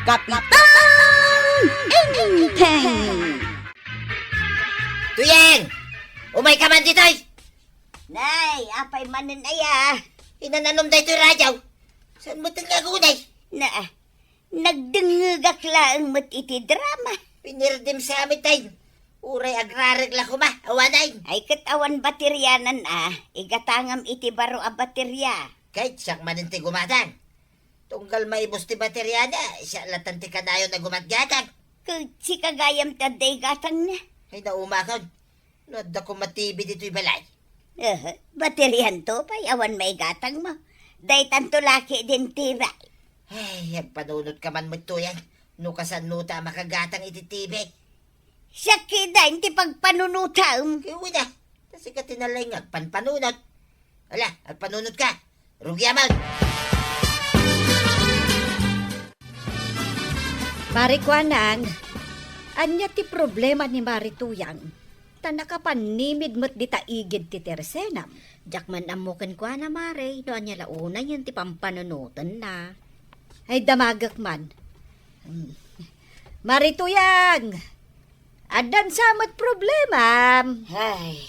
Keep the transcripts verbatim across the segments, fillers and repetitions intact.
Kapitan Enteng! Tuyeng! Umayka man ditoy! Nay, apay manen aya? Inananum daytoy radyo? Saan met nga agunay? Na, nagdengngegak laeng met iti drama. Pinirdem sa amin tayo. Uray agrareg la koma, awanay. Ay, ket awan baterianan a, igatangam iti baro a bateria. Kay siak manen ti gumatang. Tunggal maibus ti bateriana, siak latan ti kanayon a gumatgatang. Ket sika gayam ti adda igatangna. Ay, naumakon. No adda koma T V ditoy balay. Eh, baterianto pay awan maigatang mo. Daytanto laki din T V. Ay, agpanunotka man met Tuyeng. No kasano ta a makagatang iti T V. Siak kitaen ti pagpanunotam. Ket wen a, ta sika ti nalaing nga agpanpanunot. Ala, agpanunotka. Rugiam man. Mari Kuanang, ania ti problema ni Mari Tuyang? Ta nakapannimid met dita igid ti tersenam. Diak man ammo kenkuana, Mari, no ania la unayen ti pampanunotenna. Ay, damagek man. Hmm. Mari Tuyang! Addan sa met problemam. Ay,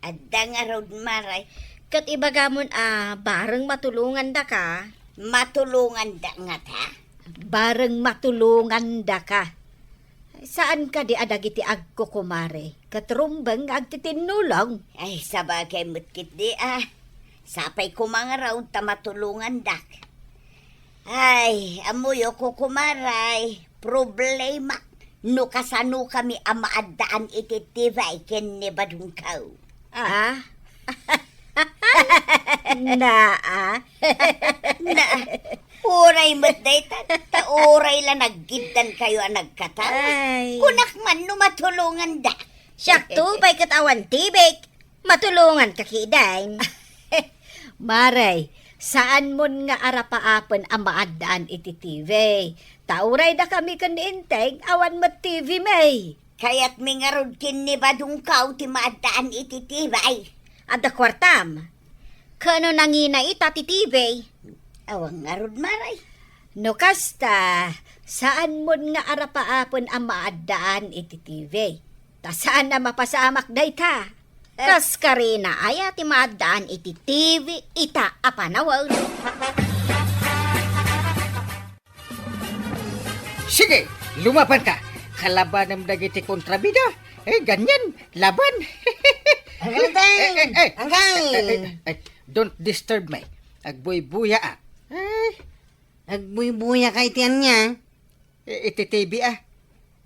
adda ngarud, Mari. Ket ibagamon a bareng matulongandaka. Matulonganda ngata? Bareng matulongandaka. Saan kadi a dagiti agkukumare ket rumbeng nga agtitinnulong? Ay, sabagay met ketdi a. Sapay koma ngarud ta matulongandak. Ay, ammoyo, kukumaray, problema no kasanokami a maaddaan iti T V ken ni Badongko. Ah? Naa. Naa. Uray met dayta, ta uray la naggiddankayo a nagkatawa. Ay. Kunak man no matulonganda. Siakto pay ket awan T V. Matulonganka kitaen. Mari, saanmon nga arapaapen a maaddaan iti T V. Ta uray dakami ken ni Enteng, awan met T V mi. Kayatmi ngarud ken ni Badongko ti maaddaan iti T V. Adda kuartam? Ket no nangina ita ti T V? Awan ngarud, Mari. No kasta, saanmon nga arapaapen a maaddaan iti T V. Ta saan a mapasamak dayta. Kas karina aya ti maaddaan iti T V ita a panawen? Sige, lumabanka. Kalabanem dagiti kontrabida. Eh, ganyan, laban. Uncle Teng! Eh, eh, eh. Uncle! Eh, eh, eh, don't disturb me. Agbuybuyaak. Eh, agbuybuya ka iti ania? Eh, iti T V, ah.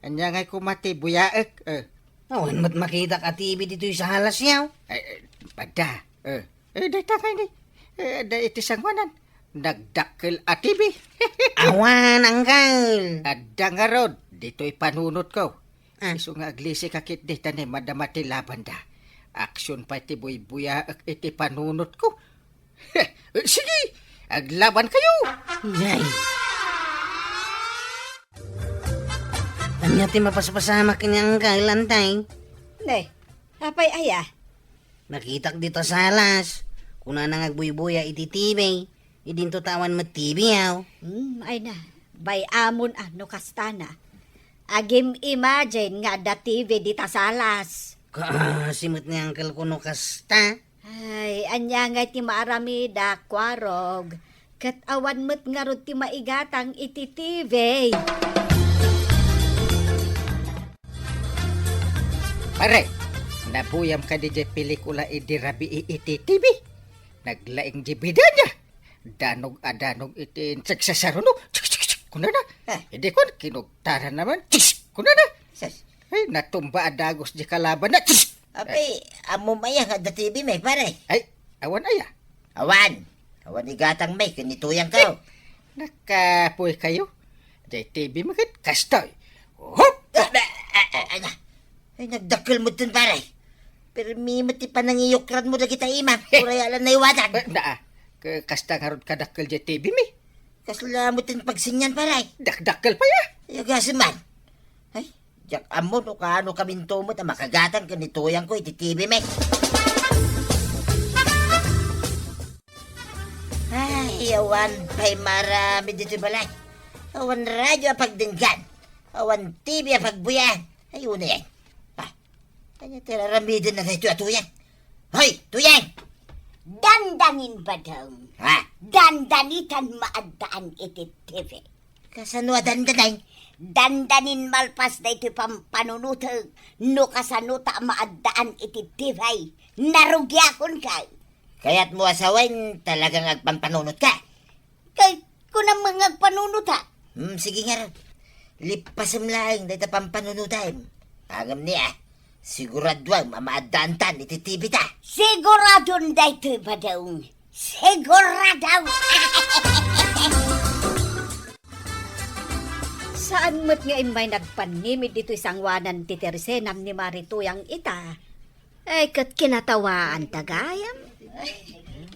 Ania ngay koma ti buyaek, eh. Awan met makitak a T V ditoy sa halas yaw. Eh, eh, pada, eh. Eh, dayta kay ni. Eh, da iti sanguanan. Nagdakkel a T V. Awan, Uncle. Adda ngarud, ditoy panunotko. Ah. Isu nga aglisika ketdi ta ni madama ti labanda. Aksyon pay ti buybuyaek iti panunotko. Eh, sige, aglabankayo. Yay. Ania ti mapaspasamak ken ni Uncle Antay? Ne, apay aya? Nakitak dita sa halas. Kunana nga agbuybuya iti T V. Idinto ta awan met T V, aw. Hmm, ay na. Bay-amon a no kastana. Agim-imagine nga adda T V dita sa halas. Kaasi met ni Uncle ko no kasta. Ay, ania ngay ti maaramidak, Kuarog? Ket awan met ngarud ti maigatang iti T V. Pare, nabuyam kadi diay pelikula idi rabii iti T V? Naglaing diay bidanya. Danog a danog iti insagsasaruno. Chik, chik, chik, kunana. Ah. Idi kun, kinugtaran naman. Chik, chik, kunana. Sus. Ay, natumba a dagus diay kalabanna. Chik. Apay, ammom aya nga adda T V mi, pare? Ay, awan aya. Awan. Awan igatang mi, ken ni Tuyang ko. Eh, nakapuy kayo. Diay T V mi ket kastoy. Hop! Ah, ah, ah, ah, ah. Ay, nagdakkel metten, pare. Permi met ti panangiyukran mo dagita imam. Uray ala naiwanan. Eh, naa. Ka-, kasta ngarud kadakkel diay T V mi. Kasla metten pagsinyan, pare. Dakdakkel pay, ah. Ay, agasem man. Ay, diak ammo no kaano kaminto met a makagatang ken ni Tuyang ko iti T V mi. Ay, awan pay maarami ditoy balay. Awan radyo a pagdenggan. Awan T V a pagbuya. Ay, unayan. Ah, ania ti ar-aramidenda daytoy a Tuyang? Hoy, Tuyang! Dandanin, Badong. Ha? Dandanitan maaddaan iti T V. Kasano a dandanin? Dandanin malpas daytoy pampanunotek, no kasano ta maaddaan iti T V. Narugiakonka. Kayatmo a sawen, talagang agpampanunotka? Kay, kunam nga agpanunota. Hmm, sige ngarud. Lipasem laeng dayta pampanunotam. Ngem ni, ah, siguraduam a maaddaantan iti T V ta. Siguradon daytoy, Badong. Sigurado. Saan met nga immay nagpannimid ditoy sangoanan ti tersenam ni Mari Tuyang ita. Ay, ket kinatawaanta gayam.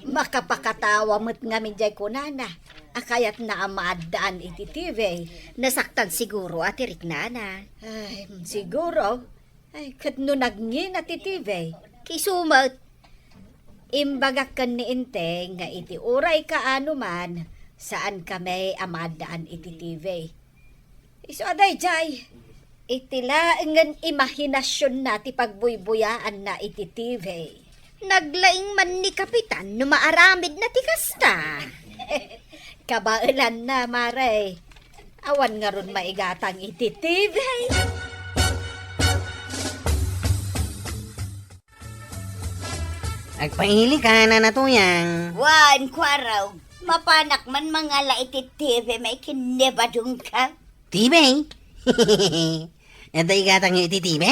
Makapakatawa met ngamin jay kunana a kayatna a maaddaan iti T V. Nasaktan siguro a ti riknana. Ay, siguro. Ay, ket no nagngina ti T V, kisu met. Imbagak ken ni Enteng nga iti uray kaano man, saan kami a maaddaan iti T V. Isu a daydiay, iti laengen imahinasionna ti pagbuybuyaanna iti T V. Naglaing man ni Kapitan no maaramidna ti kasta. Kabaelanna, Mare. Awan ngarud maigatang iti T V. Agpailika, Nana Tuyang. Wen, Kuarog, mapanak man mangala iti T V may ken ni Badongka. T V? Adda igatangyo iti T V?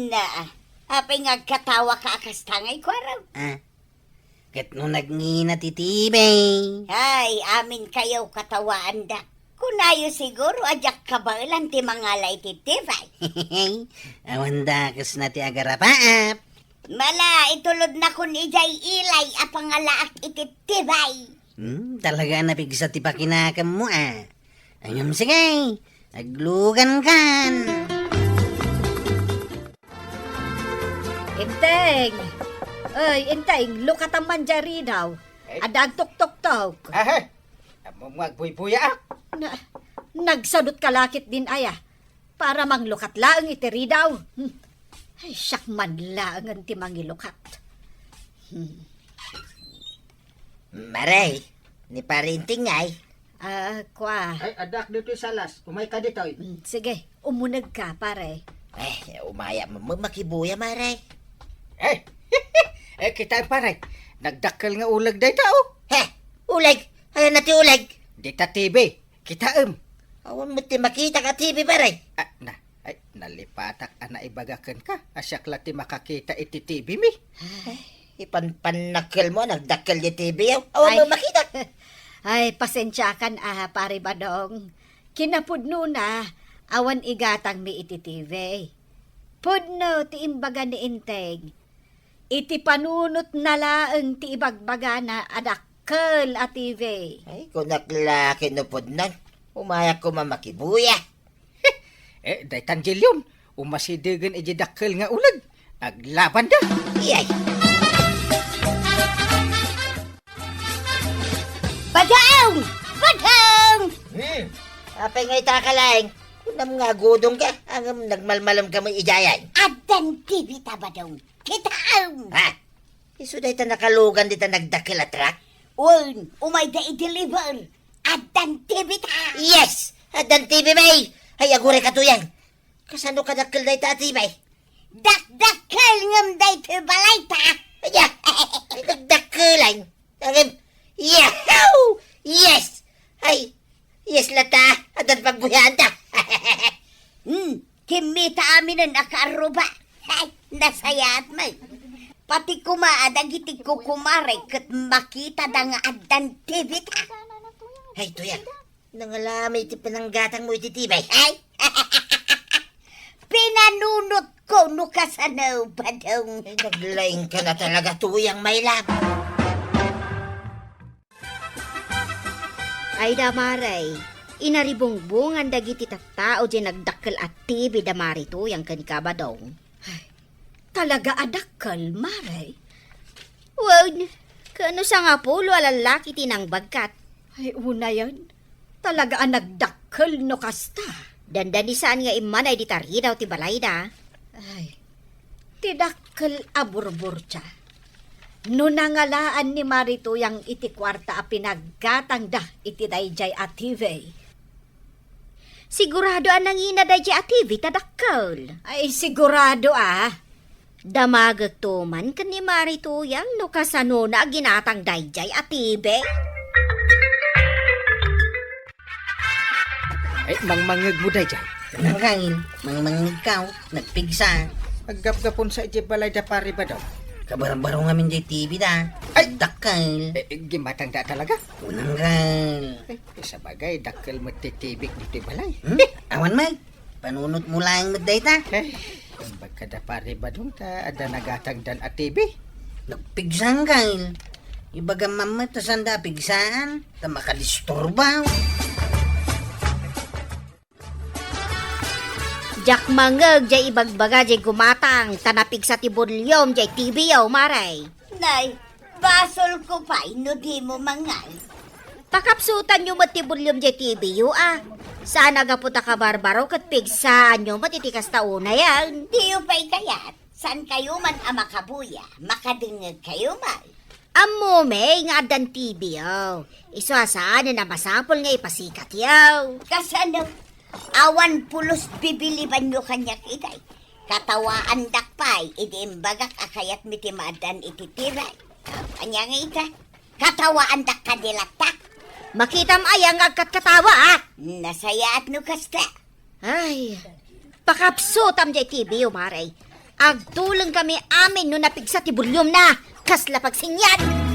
Na, apay nga agkatawaka a kasta ngay, Kuarog? Ah, ket no nagngina ti T V? Ay, aminkayo katawaanda. Kunayo siguro a diak kabaelan ti mangala iti T V. Awan dakesna ti agarapaap. Mala, itulodnakon idiay ilay a pangalaak iti T V. Hmm, talaga a napigsa ti pakinakemmo, a. Ngem sige, aglugankan. Enteng! Ay, Enteng, lukatam man diay ridaw. Eh? Adda agtuktoktok. Aha? Ammom nga agbuybuyaak? Na, nagsadutka la ketdin aya. Para manglukat laeng iti ridaw. Hmm. Ay, siak man laengen ti mangilukat. Hmm. Mare, ni Pare Enteng ngay. Ah, kua. Ay, addaak ditoy salas. Umayka ditoy. Mm, sige, umunegka, pare. Eh, umaya man makibuya, Mare. Eh, eh, kitaem, pare. Nagdakkel nga uleg dayta, o. He, uleg? Ania ti uleg? Dita T V. Kitaem. Awan met ti makitak a T V, Pare. Ah, na, ay, nalipatak a naibaga kenka a siak la ti makakita iti T V mi. Ay, ipanpannakkelmo a nagdakkel diay T V, aw. Awan met makitak. Ay, pasensiakan a, Pare Badong. Kinapudnona, awan igatangmi iti T V. Pudno ti imbaga ni Enteng. Iti panunotna laeng ti ibagbagana a dakkel a T V. Ay, kunak la ket no pudnon. Umayak koma makibuya. Eh, daytan Jillion, umasidegen idiay dakkel nga uleg. Aglabanda. Iyay. Badong! Badong! Hmm. Apay nga ita ka laeng? Kunam nga agudongka, ngem nagmalmalemka met idiay. Addan T V ta, Badong. Kitaem! Ha? Isu dayta nakalugan dita nagdakkel a truck? Wen, umayda i-deliver. Addan T V ta. Yes! Addan T V, bay! Ay, aguray ka, Tuyang. Kasano kadakkel dayta a T V? Dakdakkel ngem daytoy balayta. Aya, ay, nagdakkelan. Ngem, yahoo! Yes! Ay, yes latta. Addan pagbuyaanta. Hmm, kimmita aminen a kaarruba. Ay, nasayaat met. Pati koma a dagiti kukumare ket makitada nga addan T V ta. Ay, Tuyang, nangalami ti pinanggatangmo iti T V. Ay, pinanunotko no kasano, Badong. Ay, naglaingka na talaga, Tuyang, my love. Ay da, Mare, inaribungbongan dagiti tattao diay nagdakkel a T V da Mari Tuyang ken Kabadong. Ay, talaga a dakkel, Mare? Wen, ket no sangapulo a lallaki ti nangbagkat. Ay, unayen, talaga a nagdakkel. dakkel no kasta. Dandani saan nga immanay di taridaw ti balayda. Ay, ti dakkel a burburtia. No nangalaan ni Mari Tuyang iti kuarta a pinaggatangda iti daydiay a T V. Sigurado a nangina daydiay a T V ta dakkel. Ay, sigurado a. Damagekto man ken ni Mari Tuyang no kasanona a ginatang daydiay a T V. Ay, mangmangngegmo daydiay. Nangkain, mangmangngegkaw, nagpigsa. Aggapgapon sa idiay balay da Pari Badong. Kabarbaro ngamin diay T V da. Ay! Dakkel. Eh, eh, gimatang da talaga? Unanggal. Eh, sabagay, dakkel met ti T V ditoy balay. Hmm? Awan man. Panunotmo laeng met dayta. Eh, imbag kada Pari Badong ta adda nagatangdan a T V. Nagpigsa, Anggal. Ibagam man met ta sanda pigsaan, ta makadisturba. Diak mangngeg diay ibagbaga diay gumatang, ta napigsa ti volume diay T V yo, Mare. Nay, basolko pay no dimo mangngeg. Pakapsutanyo met ti volume diay T V yo, a. Saan a gapu ta kabarbaro ket pigsaanyo met iti kasta unayen. Diyo pay kayat, saankayo man a makabuya, makadengngegkayo man. Ammom nga addan T V yo. Isu a saanen a masapul nga ipasikatyo. Kasano? Awan pulos bibilibanyo kaniak itay. Katawaandak pay idi imbagak a kayatmi ti maaddaan iti T V. Ania nga ita? Katawaandak kadi latta? Makitam aya nga agkatkatawa, a? Nasayaat no kasta. Ay, pakapsutam diay T V yo, Mare. Agtulengkami amin no napigsa ti volume na. Kasla pagsinyan!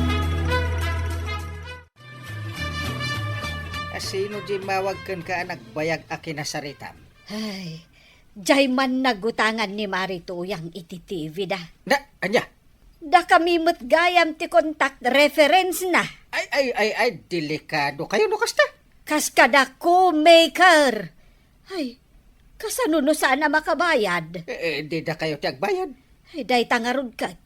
A, sino diay mawag kenka a nagbayag a kinasaritam? Ay, diay man nagutangan ni Mari Tuyang iti T V da. Na, ania? Dakami met gayam ti contact reference na. Ay, ay, ay, ay, delikadokayo no kasta. Kas kada co-maker. Ay, kasano no saan a makabayad? Eh, eh, didakayo ti agbayad. Ay, dayta ngarud ket.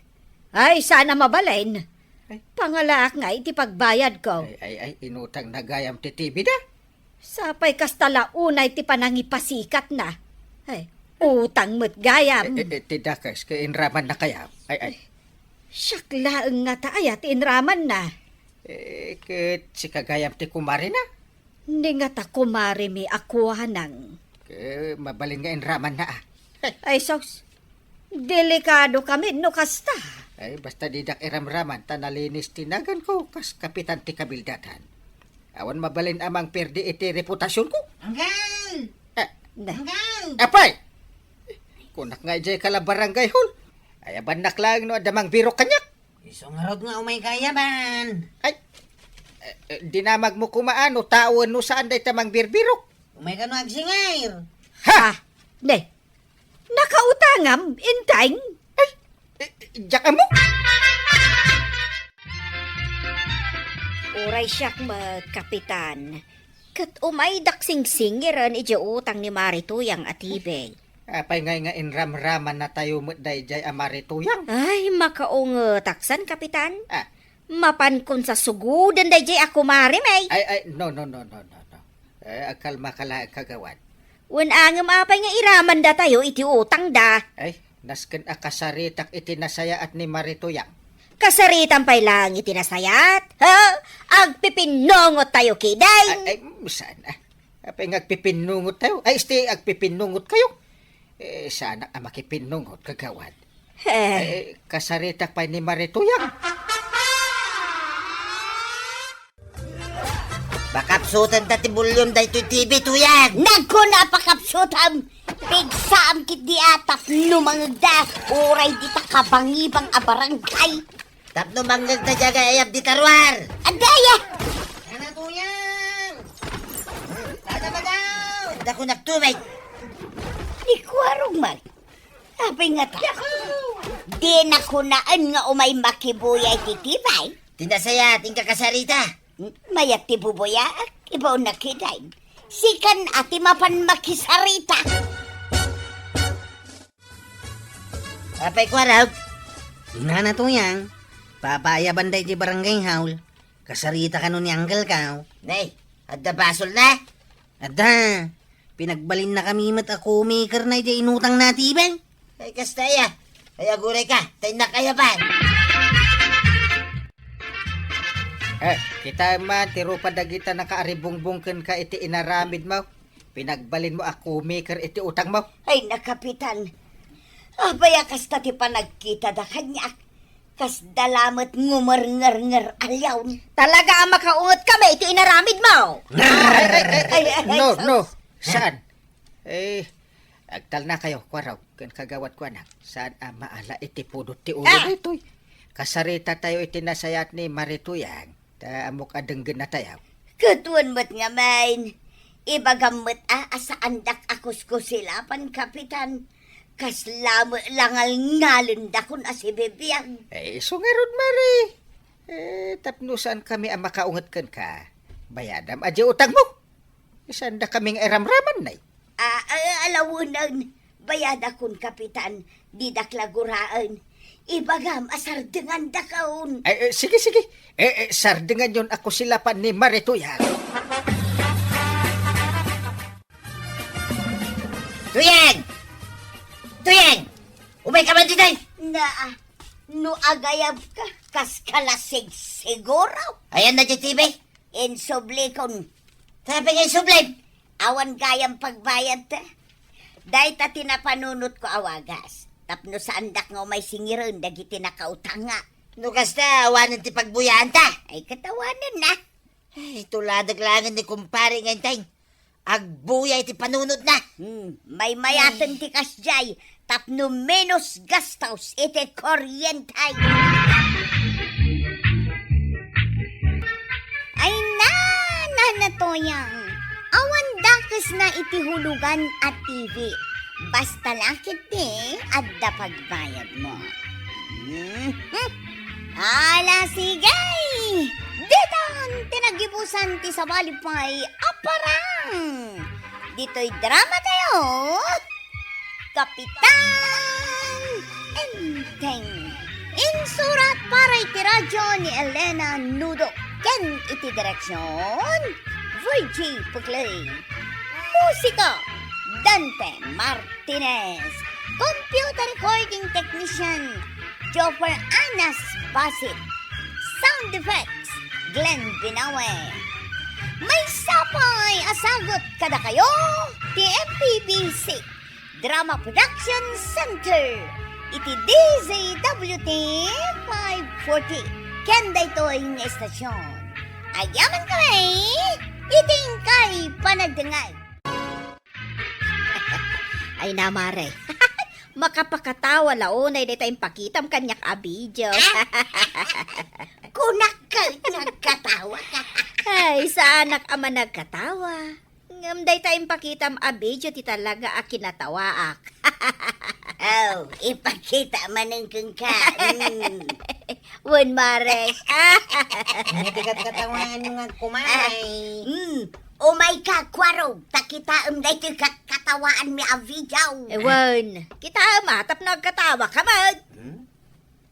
Ay, saan a mabalin. Ay. Pangalaak nga iti pagbayadko. Ay, ay, ay, inutangna gayam ti T V da. Sapay kasta la unay ti panangipasikatna. Ay, utang met gayam. Eh, eh, eh, ti dakes, ket inramanna kayat. Ay, ay. Siak laeng ngata aya ti inramanna. Eh, ket sika gayam ti kumarena? Ni ngata kumaremi a kuanang. Ket mabalin nga inramanna, a. Ay, sus. Delikadokamin no kasta. Ay, basta didak iramraman ta nalinis ti naganko kas kapitan ti kabildatan. Awan mabalin a mangperdi iti reputasionko. Anggal! Eh. Na. Anggal! Apay! Kunak nga idiay ka la barangay hall. Ayabannak laeng no adda mangbirok kaniak. Isu ngarud nga umay kayaban. Ay! Eh, eh, dinamagmo koma no tao wenno saan dayta mangbirbirok. Umay kano agsingir. Ha! Ah, ne. Nakautangam, Enteng? Ay, eh, eh, diak ammo. Uray siak met, Kapitan. Ket umaydak singsingiren idiay utang ni Mari Tuyang a T V. Apay ngay nga inramramannatayo met daydiay a Mari Tuyang? Ay, makaungetak san, Kapitan. Ah. Mapankon sa sugoden daydiay a kumarem, ay. Ay, ay, no, no, no, no, no, no. Eh, agkalmaka laeng, kagawad. Wen angem apay nga iramandatayo iti utangda? Ay, nasken a kasaritak iti nasayaat ni Mari Tuyang. Kasaritam pay laeng iti nasayaat? Ha? Agpipinnungottayo ketdin? Ay, ay, saan, a. Apay nga agpipinnungottayo? Ay, isti agpipinnungotkayo. Eh, saanak a makipinnungot, kagawad. Eh. Eh, kasaritak pay ni Mari Tuyang. Pakapsutenta ti volume daytoy T V, Tuyang! Nagkuna a pakapsutam! Pigsaam ketdi a tapno mangegda, uray dita kabangibang a barangay. Tapno mangngegta diay agayayab dita ruar. Adda aya! Ana, Tuyang! Adda ba daw? Adda kunak tubig. Ni kuarog man. Apay ngata? Dina kunaen nga umay makibuya iti T V. Ti nasayaat, inka kasarita. Mayat ti bubuyaak, ibaonnak ketdin. Sikan a ti mapan makisarita. Apay kuarog? Inana, Tuyang, papaayabanda iti barangay hall. Kasarita kano ni uncle ko. Nay, adda basolna? Adda, pinagbalinnakami met a co-maker na iti inutangna ti beng. Ay, kasta aya. Ay, aguray ka. Tay nakayaban. Eh, kita man, ti rupa dagita nakaaribungbong kenka iti inaramidmo. Pinagbalinmo a co-maker iti utangmo. Ay, na, Kapitan. Apay a kasta ti panagkitada kaniak? Kasda lamet ngumerngernger a leon. Talaga a makaungetkami iti inaramidmo. Ay, ay, ay, ay, ay, ay, no, sus. No. Saan? Eh, agtalnakayo, Kuarog, ken kagawad kuana. Saan a maala iti pudot ti ulo Ah! daytoy? Kasarita tayo iti nasayaat ni Mare Tuyang. Ta ammok a denggenna tayo. Ket wen met ngamin, ibagam met a, a saandak a kuskusilapan, Kapitan. Kasla met la ngalngalendakon a sibibiag. Eh, isu ngarud, Mare. Eh, tapno saankami a makaunget kenka, bayadam a di utangmo. Saandakami nga iramraman, nay. Ah, ah, alawenen, bayadakon, Kapitan, didak la guraen. Ibagam a sardengandakon. Ay, eh, sige, sige. Eh, eh, sardenganyon a kusilapan ni Mare Tuyang. Tuyang! Tuyang! Umayka man ditoy! Na, no agayabka, kas kalasig siguro. Ayan na di T V. Insublikon. Sabi nga insubli. Awan gayam pagbayadta. Dayta ti napanunotko a wagas. Tapno saandak nga umay singiren dagiti nakautanga. No kasta, awanen ti pagbuyaanta. Ay, ket awanen na. Ay, tuladek laengen ni kumpare nga intay. Agbuya iti panunotna. Hmm, maymayaten ti kasdiay tapno menos gastos iti kuryente. Ay, na, Nana Tuyang, awan dakesna iti hulugan a T V. Basta la ketdi adda pagbayadmo. Mhm. Ala, sige! Ditan ti nagibusan ti sabali pay a parang! Ditoy drama tayo, Kapitan Enteng. Insurat para iti radyo ni Elena Nudo ken iti direksyon, Virgie Puclay. Musika, Dante Martinez. Computer recording technician, Joffer Anas Basit. Sound effects, Glenn Binawe. Maysa pay a sagut kadakayo ti M P B C Drama Production Center iti D Z W T five forty ken daytoy nga estasyon. Agyaman kami iti inkay panagdengngeg. Ay na, Mare. Makapakatawa la unay dayta impakitam kaniak a video. Ah? Kunak ket nagkatawa ka. Ay, saanak a managkatawa. Ngem dayta impakitam a video ti talaga a kinatawaak. Oh, ipakita manen kenka. Mm. Wen, Mare. Ania ti katkatawaanyo nga agkumay? Ah, mm. Umayka, Kuarog, ta kitaem daytoy katkatawaanmi a video. Eh, wen. Kitaem a, tapno agkatawa ka met. Hmm?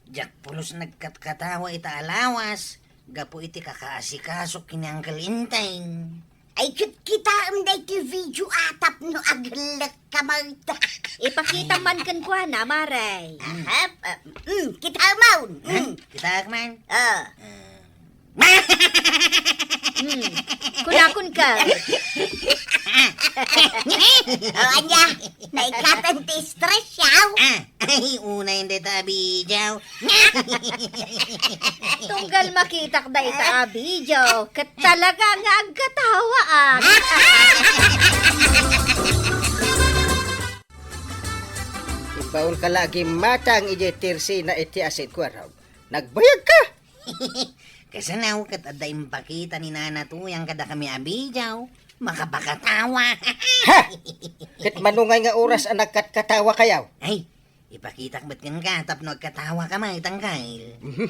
Diak pulos nagkatkatawa ita a lawas, gapu iti kakaasikasok ken ni Uncle Enteng. Ay, ket kitaem daytoy video a tapno agellek ka met. Ipakita man kenkuana, Mare. Aha, ah, mm, kitaem man. Ha? Mm. Kitaek man? Ah. Ah. Hmm. Kunakon ka. O, ania? Naikatan ti stress, yaw? Ah, ay, unay dayta a video. Tunggal makitak dayta a video, ket talaga nga agkatawaak. Ibaon ka lagi matang idiay tersena iti asin, Kuarog. Nagbayag ka! Kasano ket adda impakita ni Nana Tuyang kadakami a video? Makapakatawa. Ha! Ket mano ngay nga oras a nagkatkatawa kayo? Ay, ipakitak met kenka tapno agkatawa ka met, Uncle. Mhm.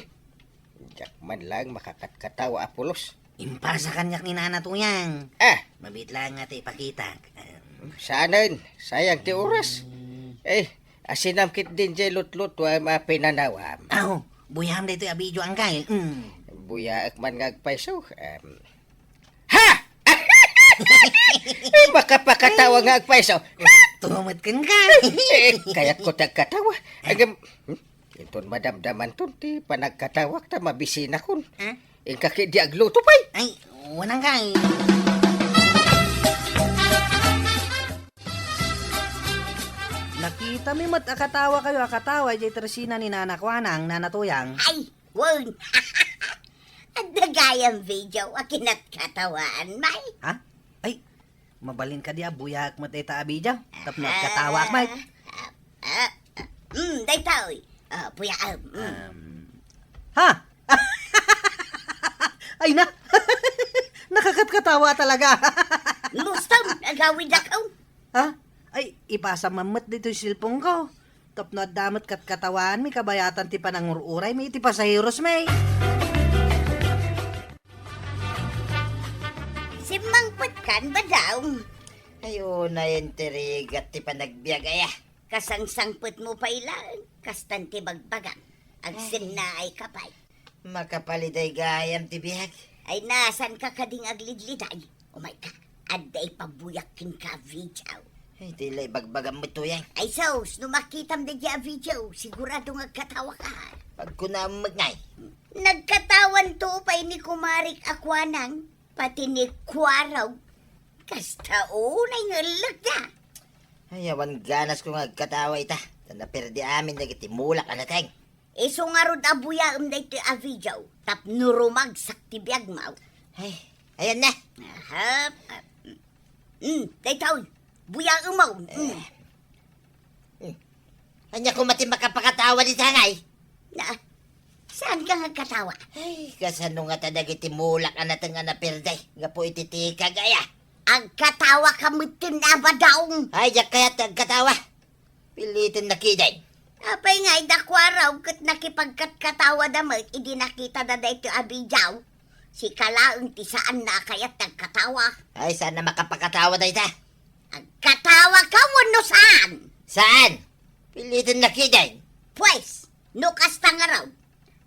Diak man lang makakatkatawa a pulos. Impasa kaniak ni Nana Tuyang. Ah! Mabiit lang nga ti ipakitak. Saanen, sayang ti oras. Eh, asinam ketdin diay lutlutuam a pinanawam. Aw, buyam daytoy a video, Uncle. Mm. Buyaek man nga agpayso. Em, ha! Ay, makapakatawa nga agpayso. Tumet kenka. Eh, kayatko ti agkatawa. Agam, hmm? Inton madamdamanton ti panagkatawak ta mabisinakon. Ha? Inka ketdi agluto pay. Ay, wanan ka, eh. Nakitami met a katawa kayo a katawa idiay tersina ni Nana Kuanang, Nana Tuyang. Ay, wen. Adda gayam video a kinatkatawaan, may. Ha? Ay, mabalin kadi a buyaek met dayta a video. Tapno agkatawaak, may. Ah, ah, ah, mm, daytoy. Ah, buyaem, mm. Um, ha? Ay na! Nakakatkatawa talaga. Mustom, agawid ako. Ha? Ay, ipasa man met ditoy cellphone ko. Tapno adda met katkatawaanmi kabayatan ti panangur-uraymi iti pasaheros mi. Simmangpet kan, Badong? Ay, unay intrigat ti panagbiag aya. Kasangsangpetmo pay laeng, kastan ti bagbagam. Agsennaay ka pay. Makapaliday gayam ti biag. Ay, nasanka kading aglidliday? Umayka, adda ipabuyak kenka a video. Ay, di la ibagbagam met, Tuyang. Ay, sus, no makitam daydiay a video, sigurado nga agkatawa ka. Pagkunam met ngay. Nagkatawanto pay ni kumarik a Kuanang, pati ni Kuarog. Kasta unay nga ellekda. Ay, awan ganasko nga agkatawa ita. Ta naperdi amin dagiti mulak a nateng. Isu ngarud a buyaem daytoy a video tapno rumagsak ti biagmo. Ay, ayan na. Aha. Mm, daytoy. Buyaem mo. Mm. Eh. Hmm. Ania koma ti makapakatawa dita ngay? Na, saan ka nga agkatawa? Ay, kasano ngata dagiti mulak a nateng a naperde gapu iti tikag aya? Agkatawa ka metten a, Badong. Ay, diak kayat ti agkatawa. Piliten na kiden. Apay nga, ida Kuarog ket nakipagkatkatawada met idi nakitada daytoy a video. Sika laeng ti saanna a kayat ti agkatawa. Ay, saan a makapakatawa dayta? Agkatawa ka wenno saan? Saan? Piliten na kiden. Pues, no kasta ngarud,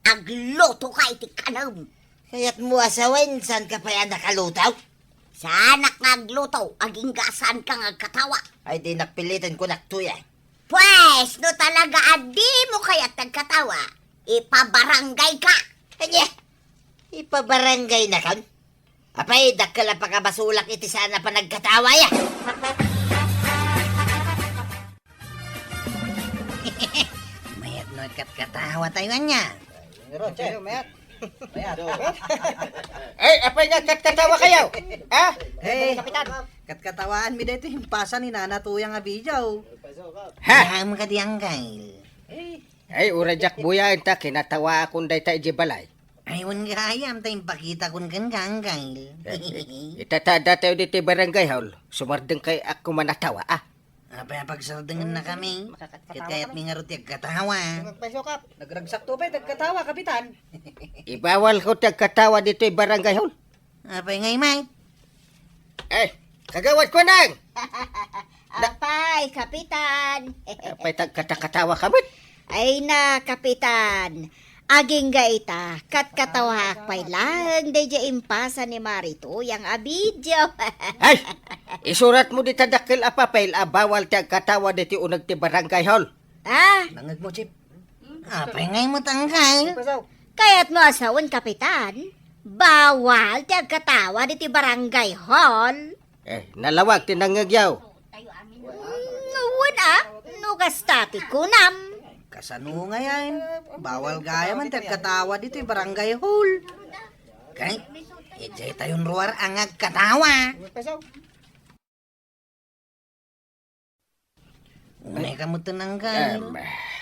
agluto ka iti kanem. Kayatmo a sawen, saan ka pay a nakaluto? Saanak nga agluto, agingga saan ka nga agkatawa. Ay, dinak piliten, kunak, Tuyang. Pues, no talaga a dimo kayat ti agkatawa, ipabarangay ka. Ania? Ipabarangay na kan? Apay, dakkel a pakabasolak iti saan a panagkatawa, ya. Mayat no agkatkatawa tayo ania. Roger, mayat. Mayat. Ay, apay nga agkatkatawa kayo? Ha? Eh, Kapitan. Katkatawaanmi daytoy impasa ni Nana Tuyang a video. Ha? Yaam kadi, Angkel. Eh. Ay, uray diak buyaen ta kinatawaakon dayta idiay balay. Ay, wen gayam ta impakitakon kenka, Angkel. Eh, eh, ita ta adda tayo ditoy barangay hall. Sumardeng kay ak kuman a tawa, ah. Apay a pagsardengennakami? Ket kayatmi ngarud ti agkatawa. Nagpaisukap. Nagragsakto pay ti agkatawa, Kapitan. Ibawalko ti agkatawa ditoy barangay hall. Apay ngay, Mike? Eh, Kagawad Kuanang! Apay, Kapitan. Apay, tagkatakatawa ka met? Ay na, Kapitan. Agingga ita, katkatawaak pay laeng daydiay impasa ni Mari Tuyang a video. Ay! Isuratmo dita dakkel a papel a bawal ti agkatawa ditoy uneg ti barangay hall. Ah? Nangegmo, Chief. Apay ngay met, Angkel? Kayatmo a sawen, Kapitan? Bawal ti agkatawa ditoy barangay hall. Eh, nalawag ti nangngegyaw. Mm, wen a, no kasta ti kunam. Kasano ngay? Bawal gayam ti agkatawa ditoy barangay hall. Kay, idiay tayon ruar a nga agkatawa. Unay ka met, Angkel. Em.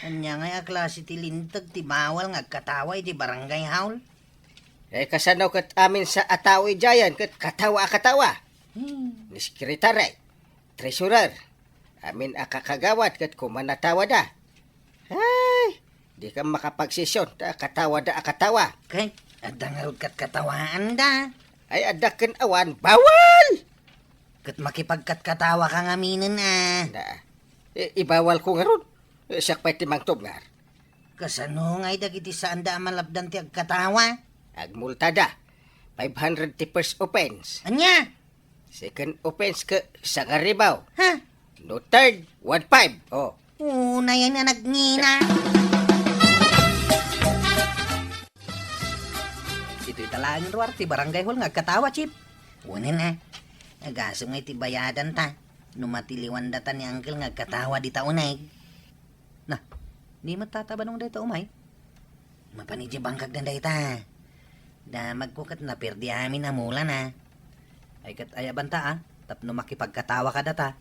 Ania ngay a klase ti linteg ti bawal nga agkatawa iti barangay hall? Eh, kasano ket amin sa a tao idiayen ket katawa a katawa? Hmm. Ni sekretary, treasurer, amin a kakagawad ket kuman a tawada. Ay, dika makapagsesion ta katawada a katawa. Kay, adda ngarud katkatawaanda. Ay, adda ken awan, bawal! Ket makipagkatkatawa ka ngaminen a. Na, i-, ibawal ko ngarud. Eh, siak pay ti mangtubngar. Kasano ngay dagiti saanda a malapdan ti agkatawa? Agmultada. Five hundred ti first offense. Ania? Second offense ket sangaribaw. Ha? No third, one five. Oh. Unay a nagngina. Ditoy ta laeng ruar ti barangay hall nga agkatawa, Chief. Unen a. Agasem nga iti bayadan ta. No matiliwan data ni Uncle nga agkatawa dita uneg. Na, ni met Tata Badong dayta umay? Mapan idiay bangkagda dayta. Damagko ket naperdi amin a mulana. Ay ket ayabanta a, tapno makipagkatawa kadata.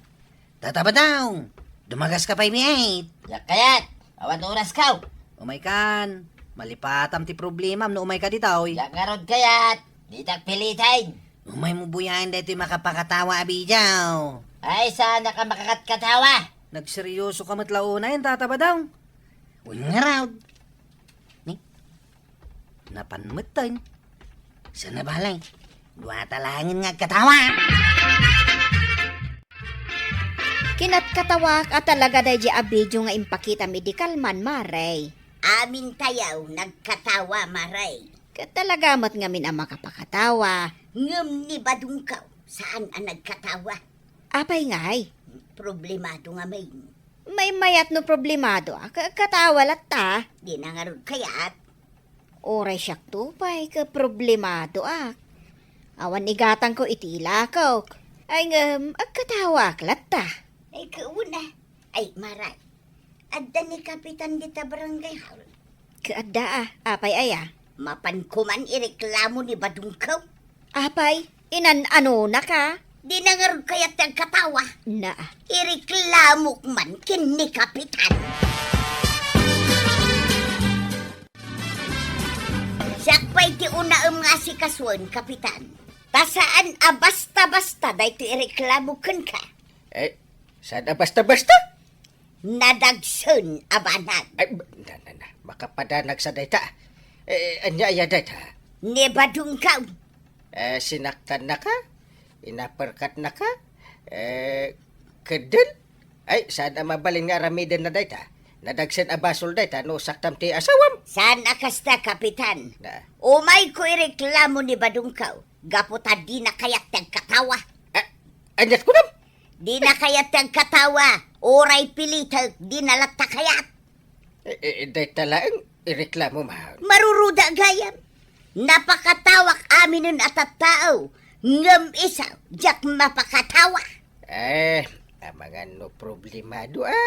Tata Badong! Dumagaska pay met! Diak kayat! Awan oraskaw! Umaykan, malipatam ti problemam no umayka ditoy. Diak ngarud kayat! Ditak piliten! Umaymo buyaen daytoy makapakatawa a video. Ay, saan ka makakatkatawa? Nagseryoso ka met la unayen, Tata Badong. Wen ngarud. Ni? Napan metten. Sana balay. Dua ta laengen nga agkatawa. Kinatkatawak a talaga daydi a video nga impakitam idi kalman, Mare. Amintayo nagkatawa, Mare. Ket talaga met ngamin a makapakatawa. Ngem ni Badongko, saan a nagkatawa. Apay ngay? Problemado ngamin. Maymayat no problemadoak, agkatawa latta. Di na ngarud kayat. Uray siakto pay ket problemadoak. Awan igatangko iti ilakok. Ay ngem, agkatawaak latta. Ay, kauna. Ay, Mare. Adda ni Kapitan dita barangay hall. Ket adda a, apay aya? Mapanko man ireklamo ni Badongko. Apay, inan-anonaka? Di na ngarud kayat ti agkatawa. Na. Ireklamok man ken ni Kapitan. Siak pay ti unaem nga asikasuen, Kapitan. Ta saan a basta-basta daytoy ireklamo kenka. Eh, saan a basta-basta? Nadagsen a banag. Ay, na, na, na. Makapadanag sa dayta. Eh, ania aya dayta? Ni Badongko. Eh, sinaktannaka? Inaperkatnaka? Eh, keddel? Ay, saan a mabalin nga aramidenna dayta? Nadagsen a basol dayta no saktam ti asawam. Saan a kasta, Kapitan? Na. Umayko ireklamo ni Badongko. Gapu ta dina kayat ti agkatawa. Ah, aniat kunam? Dina kayat ti agkatawa, uray pilitek, dina latta kayat. Eh, eh, dayta laeng ireklamo man. Maruruda gayam. Napakatawak aminen a tattao, ngem isu, diak mapakatawa. Eh, amangan no problemado a.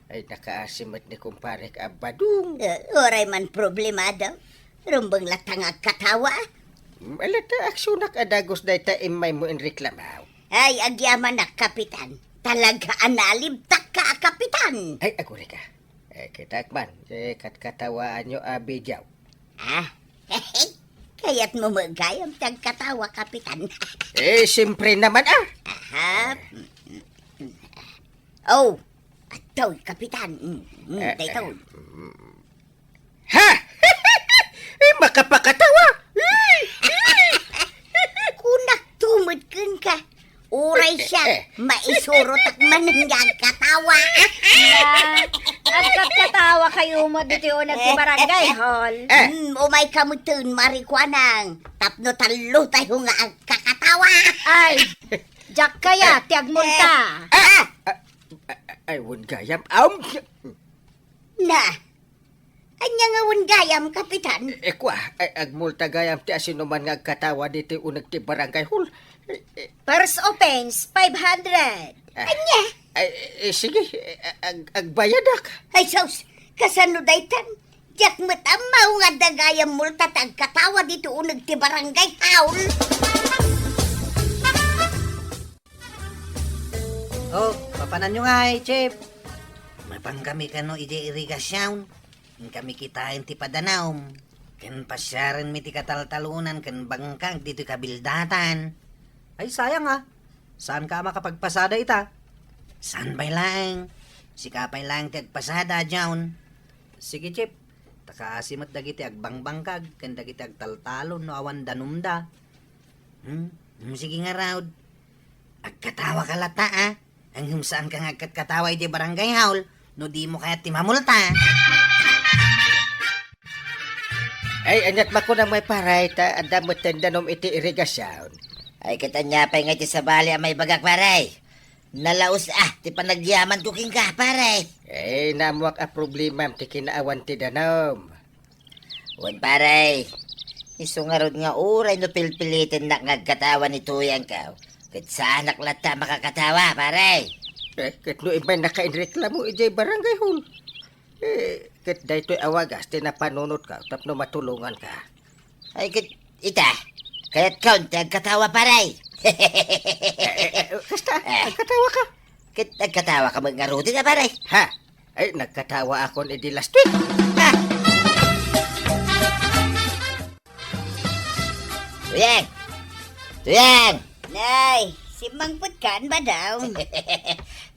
Ay, nakaasi met ni kumparek a Badong. Eh, uray man problemado. Rumbeng latta nga agkatawa. Ala ta aksionak a dagus dayta immaymo inreklamo. Ay, agyamanak, Kapitan. Talaga a nalibtakka a Kapitan. Ay, agurayka. Eh, kitak man, eh, katkatawaanyo a video. Ah, kayatmo met gayam ti agkatawa, Kapitan. Eh, siyempre naman, ah. Aha. Oh, adtoy, Kapitan. Mm, mm, eh, daytoy. Eh, mm. Ha? Eh, makapakatawa! Kunak tumod kenka. Uray siak, eh, eh, maisurotak man nga agkatawa. Na, agkatkatawa kayo mo dito uneg ti barangay hall. Eh. Hmm, umay ka mo ten, Mare Kuanang. Tapno tallo tayo nga agkakatawa. Ay, diak kaya, ti agmulta. Eh. Ah! Ah, ah, ay, wen gayam. Um, Na, ania nga wen gayam, Kapitan? Eh, eh, kua, eh, agmulta gayam ti asinoman nga agkatawa ditoy uneg ti barangay hall. Eh, eh. First offense, five hundred. Ah. Ania? Ay, eh, eh, sige, eh, ag-, agbayadak. Ay, sus, kasano daytan? Diak met ammo nga adda gayam multa ta agkatawa ditoy uneg ti barangay hall. Oh, papananyo ngay, Chief? Mapankami kano idiay irigasion. Inkami kitaen ti padanum. Ken pasiarenmi ti kataltalonan ken bangkag ditoy kabildatan. Ay, sayang a. Saanka a makapagpasada ita? Saan pay laeng? Sika pay laeng ti agpasada, John. Sige, Chief. Ta kaasi met dagiti agbangkag ken dagiti agtaltalon no awan danumda. Hmm? Hmm, sige ngarud. Agkatawaka latta, a? Ngem saanka nga agkatkatawa idiay barangay hall no dimo kayat ti mamulta. Ay, aniat makunam ngay, pare, ta adda metten danum iti irigasion. Ay, ket ania pay nga iti sabali a maibagak, pare? Nalaus a ti panagyamanko kenka, pare. Eh, naammoak a problemam ti kinaawan ti danum. Wen, pare. Isu ngarud nga uray no pilpilitennak nga agkatawa ni Tuyangko, ket saanak latta a makakatawa, pare. Eh, ket no immay nakainreklamo idiay barangay hall, eh, ket daytoy a wagas ti napanunotko tapno matulonganka. Ay, ket ita, kayatkon ti agkatawa, pare. Eh, eh, eh, kasta, Eh. agkatawaka. Ket agkatawaka met ngaruden a, pare. Ha? Ay, nagkatawakon idi last week. Ha? Tuyang! Tuyang! Nay, simmangpetkan, Badong.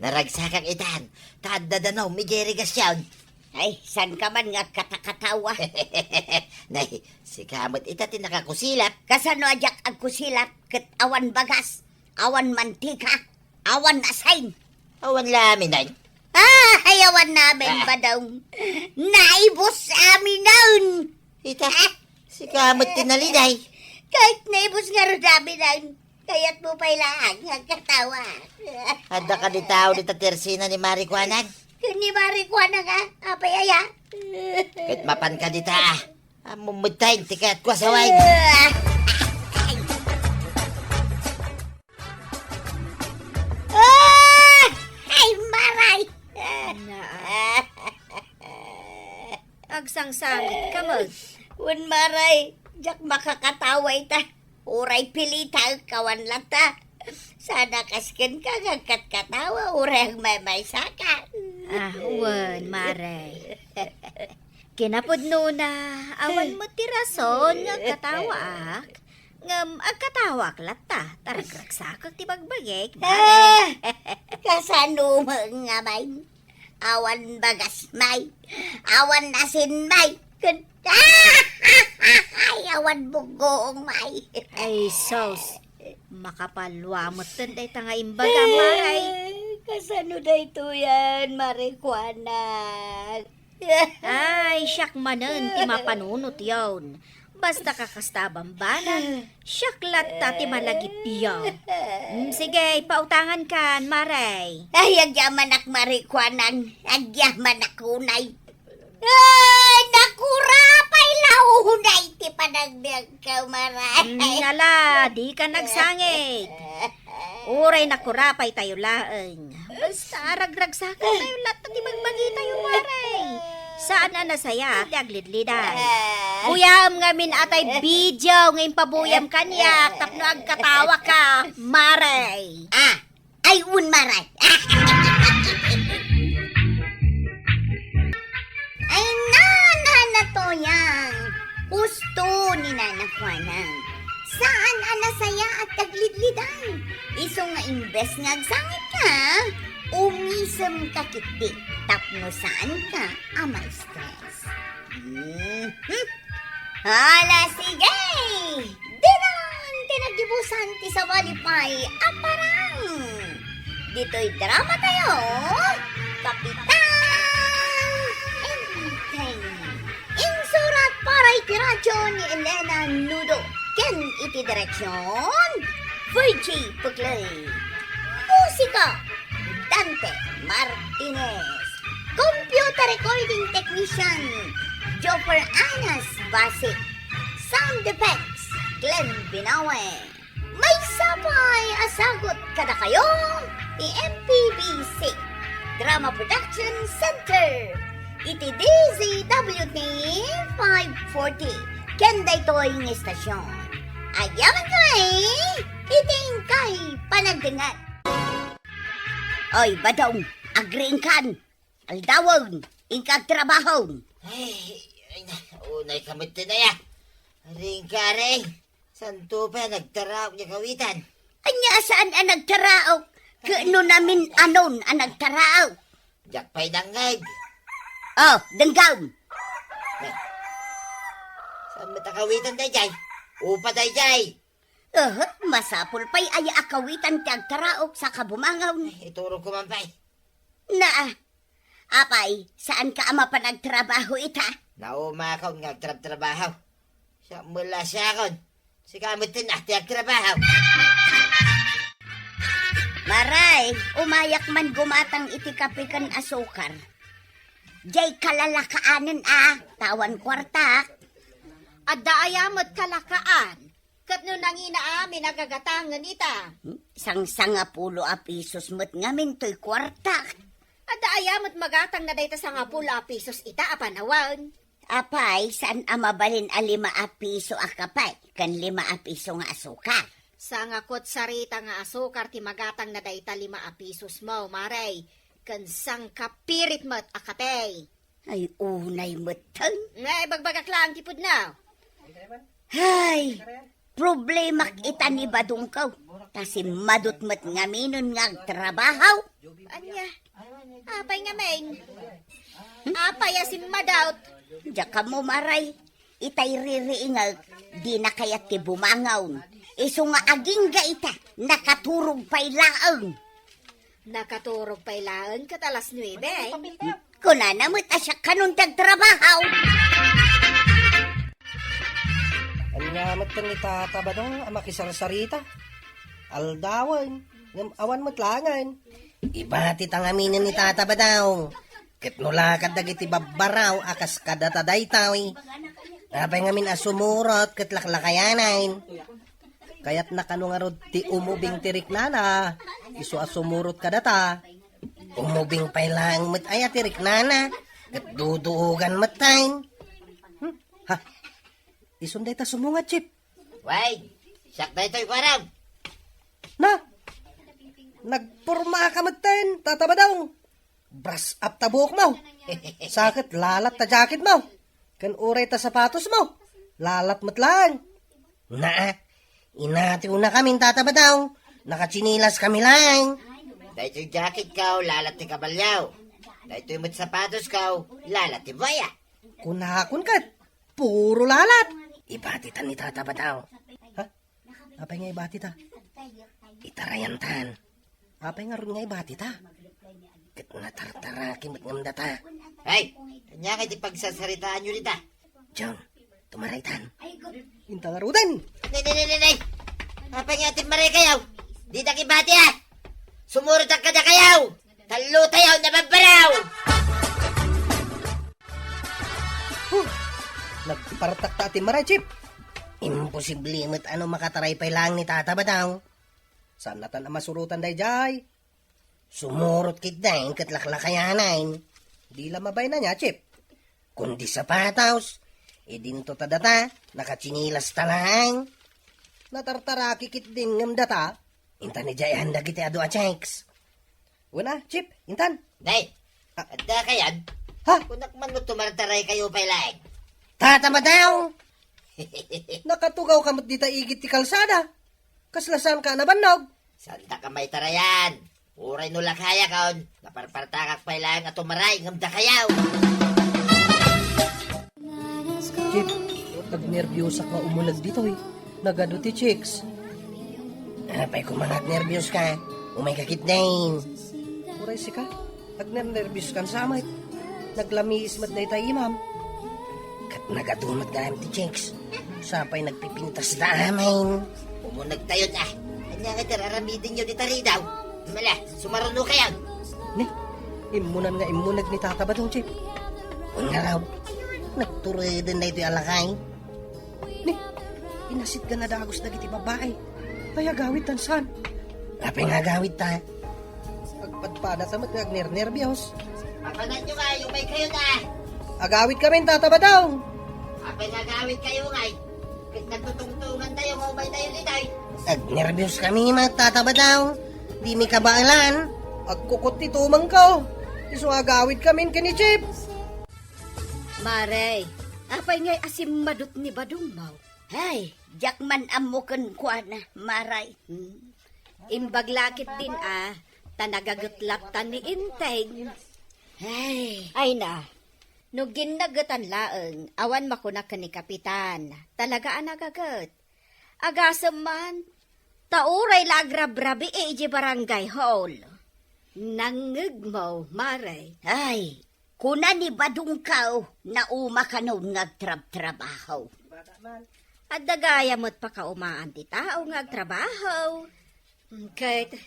Naragsakak itan, ta adda danum idiay irigasion. Ay, saanka man nga agkatakatawa? Nay, sika met ita ti nakakusilap. Kasano a diak agkusilap ket awan bagas, awan mantika, awan asin? Awan la amin, Nay. Ah, ay, awan la amin, Ah. Badong. Naibus aminen. Ita, Ah. sika met ti naliday. Kahit naibus ngarud aminen. Kayatmo pay laeng nga agkatawa. Adda kadi tao dita tersina ni Mari Kuanang? Ken ni Mari Kuanang, a? Apay aya? Ket mapan ka dita, a? Ammom met ti kayatko a sawen. Ah! Ay, Maray! Naa. Agsangsangitka met. Wen, Maray, diak makakatawa ita. Uray pilitaek awan latta. Saan a kas kenka nga agkatkatawa, uray agmaymaysaka. Ah, wen, Maray. Kinapudnona, awan met ti rason nga agkatawaak. Ngem agkatawaak latta, ta ragragsakek ti bagbagik, Maray. Ah, kasano met nga, Maray? Awan bagas, May. Awan asin, May. Ken, ay, awan buggoong, May. Ay, sus. Makapalua metten dayta nga imbaga, Maray. Kasano daytoyen, Mari Kuanang? Ay, siak manen ti mapanunotyon. Basta kakasta a bambanag, siak latta ti malagipyo. Mm, sige, pautangankan, Maray. Ay, agyamanak, Mari Kuanang. Agyamanak unay. Ay, nakurapay la unay ti panagbiagko, Maray. Mm, ala, dika nagsangit. Uray nakurapay tayo laeng. Basta aragragsakatayo latta ti bagbagitayo, Maray. Saan a nasayaat ti aglidliday. Kuyaem ngamin a tay video nga impabuyam kaniak tapno agkatawaka, Maray. Ah, ay, un, Maray. Ay, nana, Tuyang. Husto ni Nana Kuanang. Saan a nasayaat ti aglidliday. Isu nga imbes nga agsangitka, umisemka ketdi tapno saanka a ma-stress. Mhm. Hala, sige! Dinan ti naggibusan ti sabali pay a parang. Ditoy dramatayo, Kapitan Enteng. Insurat para iti radyo ni Elena Nudo ken iti direksion, Virgie Puclay. Musika, Dante Martinez. Computer recording technician, Joffer Anas Basic. Sound effects, Glenn Binawe. Maysa pay a sagut kadakayo ti M P B C Drama Production Center iti D Z W T five forty ken daytoy nga istasyon. Agyamankami iti inkay panagdengngeg. Oy, Badong, agriingkan. Aldawen, inka agtrabahon. Ay, ay, na, unay ka met ti naya. Agriingka, Ring. Santo pay a nagtaraok diay kawitan. Ania a saan a nagtaraok? Ket no namin-anon a nagtaraok? Diak pay dengngeg. Oh, denggem. Ay. Saan met a kawitan daydiay? Upa daydiay. Eh, masapul pay aya a kawitan ti agtaraok sa kabumangaw. Ay, iturogko man pay. Naa, apay, saanka a mapan agtrabaho ita? Naumakon nga agtrabtrabaho. Siak met la siakon. Sika met ti na ti agtrabaho. Maray, umayak man gumatang iti kape ken asukar. Jay kalalakaanen a, ta awan kuartak. Adda aya met kalakaan? Ket no nangina amin a gagatangen ita? Hmm? Sangsangapulo a pisos met ngamin toy kuartak. Adda aya met magatangna dayta sangapulo a pisos ita a panawen? Apay, saan a mabalin a lima a piso a kape ken lima a piso nga asukar? Sangakutsarita nga asukar ti magatangna dayta lima a pisos mo, Maray, ken sangkapirit met a kape. Ay, unay metten. Nga, ibagbagak laeng ti pudno. Ay, problemak ita ni Badongko. Ta simmadot met ngaminen nga agtrabaho. Ania? Apay ngamin? Apay a simmadot? Diak ammo, Maray. Itay ririingek, dina kayat ti bumangon. Isu nga agingga ita, nakaturog pay laeng. Nakaturog pay laeng ket alas nuebe. Kunana met a siak kanon ti agtrabaho. Ania met ken ni Tata Badong a makisarsarita? Aldawen, ngem awan met laengen. Ibati ta ngaminen ni Tata Badong. Ket no lakad dagiti babbaraw a kas kadata daytoy, apay ngamin a sumurot ket laklakayanen? Kayatna kano ngarud ti umubing ti riknana, isu a sumurot kadata. Umubing pay laeng met aya ti riknana, ket duduogan met tayo. Hmm? Ha? Isun dayta sumungad, Chip. Way, siak daytoy, kuarem. Na? Nagporma ka met tayo, Tata Badong. Brush up ta buhok mo. Sa ket lalat ta jacket mo. Ken uray ta sapatos mo. Lalat met laeng. Naa, inatiwna kami ni Tata Badong. Nakatsinilas kami laeng. Daytoy jacket ko, lalat ti kabalyo. Daytoy met sapatos ko, lalat ti buaya. Kunakon ket, puro lalat. Ibati ta ni Tata Badong. Ha? Apay nga ibati ta? Itarayan tan. Apay ngarud nga ibati ta? Ket natartaraki met ngem data. Ay, ania kay ti pagsasaritaanyo dita? John, tumaray tan. Inta ngaruden. Nay, nay, nay, nay, nay. Apay nga timmaray kayo? Dita kibati, a. Sumurot ang kada kayo. Tallo tayo, nababbaraw. Huh! Nagpartak ta ti maray, Chip. Imposible met a no makataray pay laeng ni Tata Badong. Saan natan a masurotan daydiay? Sumurot ketdin ket laklakayanen. Di la mabayna nia, Chip. Kundi sapatos, idinto ta data, nakatsinilas ta laeng. Natartaraki ketdin ngem data, intan idiay dagiti adu a chicks. Wen a, Chip, intan. Day, a- adda kayan? Ha? Kunak man no tumartaray kayo pay laeng. Tata Badong! Nakatugaw ka met dita igid ti kalsada. Kasla saan ka a nabannog? Saan ta ka maitarayan? Uray no lakayakon, naparpartakak pay laeng a tumaray ngem dakayaw. Chip, agnerbiusak nga umuneg ditoy. Nagadu ti chicks. Apay koma nga agnerbius ka? Umay ka ketdin. Uray sika, agnernerbius kan sa met. Naglamiis met dayta imam. Ket nagadu met gayam ti chicks. Sapay nagpipintas da amin. Umuneg tayo da. Ania nga ti raramidenyo dita ridaw? Mala, sumaruno kayo. Ni, immunan nga immuneg ni Tata Badong, Chip. Wen ngarud, nagtureden daytoy a lakay. Ni, inasitgan a dagus dagiti babbai. Ay, agawid tan saan? Apay nga agawid ta? Agpadpada ta met nga agnernerbios. Apananyo nga, umay kayo na. Agawid kami, Tata Badong. Apay nga agawid kayo, ngay? Ket nagtutungtungan tayo nga umay tayo ditoy. Agnerbios kami, Tata Badong. Di mi kabaelan. Agkukot ti tumengko. Isu nga agawid kami ken ni Chip. Maray, apay ngay a simmadot ni Badong mo? Ay, diak man ammo kenkuana, Maray. Hmm. Imbag la ketdin a, ta nagaget latta ni Enteng. Ay. Ay na, no ginnagetan laeng, awan makuna ken ni Kapitan. Talaga a nagaget. Agasem man, ta uray la agrabrabii idiay barangay hall. Nangngegmo, Maray. Ay, kuna ni Badongko, nauma kanon nga agtrabtrabaho. Adda gayam met pakaumaan ti tao nga agtrabaho. Ket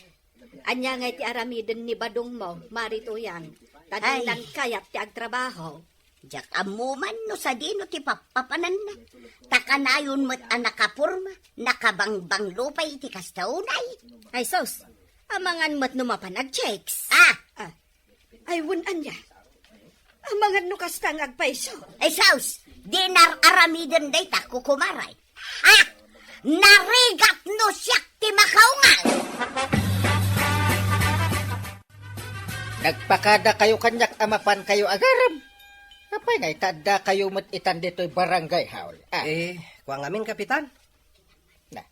ania ngay ti aramiden ni badongmo, Mari Tuyang? Ta Ay. Dinan kayat ti agtrabaho. Diak ammo man no sadino ti pappapananna. Ta kanayon met a nakaporma, nakabangbanglo pay iti kasta unay. Ay sus, amangan met no mapan agchicks. Ah! Ah. Ay, wen ania? Amangan no kasta nga agpayso. Ay, sus! Dinar aramiden dayta, kukumaray. Ha? Narigat no siak ti makaungal! Nagpakadakayo kaniak a mapankayo agarem. Apay nga ita addakayo met itan ditoy barangay hall? Ah. Eh, kua ngamin, Kapitan. Na.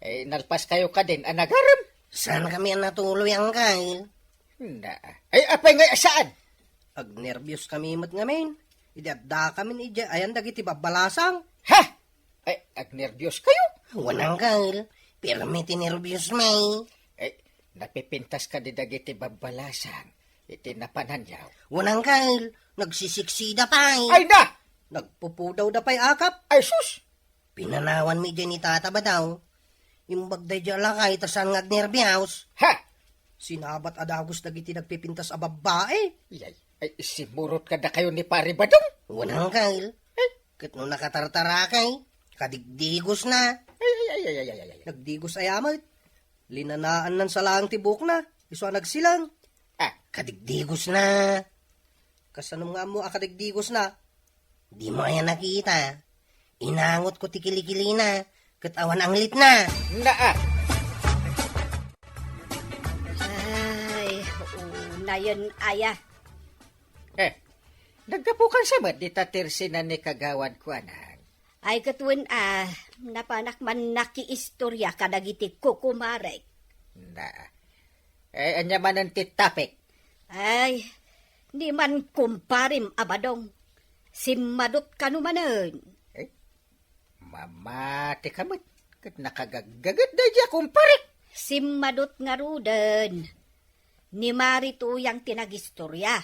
Eh, nalpaskayo kadin a nagarem? Saan kami a natuloy, Angkel? Na. Ay, apay ngay a saan? Agnerbios kami met ngamin. Idi adda kami idiay ayan dagiti babbalasang. Ha? Ay, agnerbios kayo? Wen, Angkel. Pirmi ti nerbios mi. Ay, napipintas ka di dagiti babbalasang iti napananyaw. Wen, Angkel. Nagsisiksida pay. Ay na! Nagpupudaw da pay akap. Ay, sus! Pinanawan mi idiay ni Tata Badaw. Imbag daydiay a lakay ta saan nga agnerbios. Ha? Sinabat a dagus dagiti nagpipintas a babbai. Yay, ay, simurot kadakayo ni Pare Badong? Wen, Angkel. Eh? Ket no nakatartarakay, kadigdigos na. Ay, ay, ay, ay, ay, ay, ay, ay. Nagdigos aya met. Linanaannan sa laeng ti buokna, isu a nagsilang. Ah. Kadigdigos na. Kasano nga ammo a kadigdigos na? Dimo aya nakita? Inangotko ti kilikilina, ket awan anglitna. Naa. Ay, unayen aya. Eh, naggapukan sa met dita tersinan ni kagawad kuanan. Ay, ket wen a, napanak man nakiistorya kadagiti kukumarek. Na. Eh, ania manen ti topic? Ay, ni man kumparem a Badong. Simmadot kano manen. Eh, mamati ka met. Ket nakagaggaget daydiay a kumparek. Simmadot ngaruden. Ni Mari Tuyang ti nagistorya.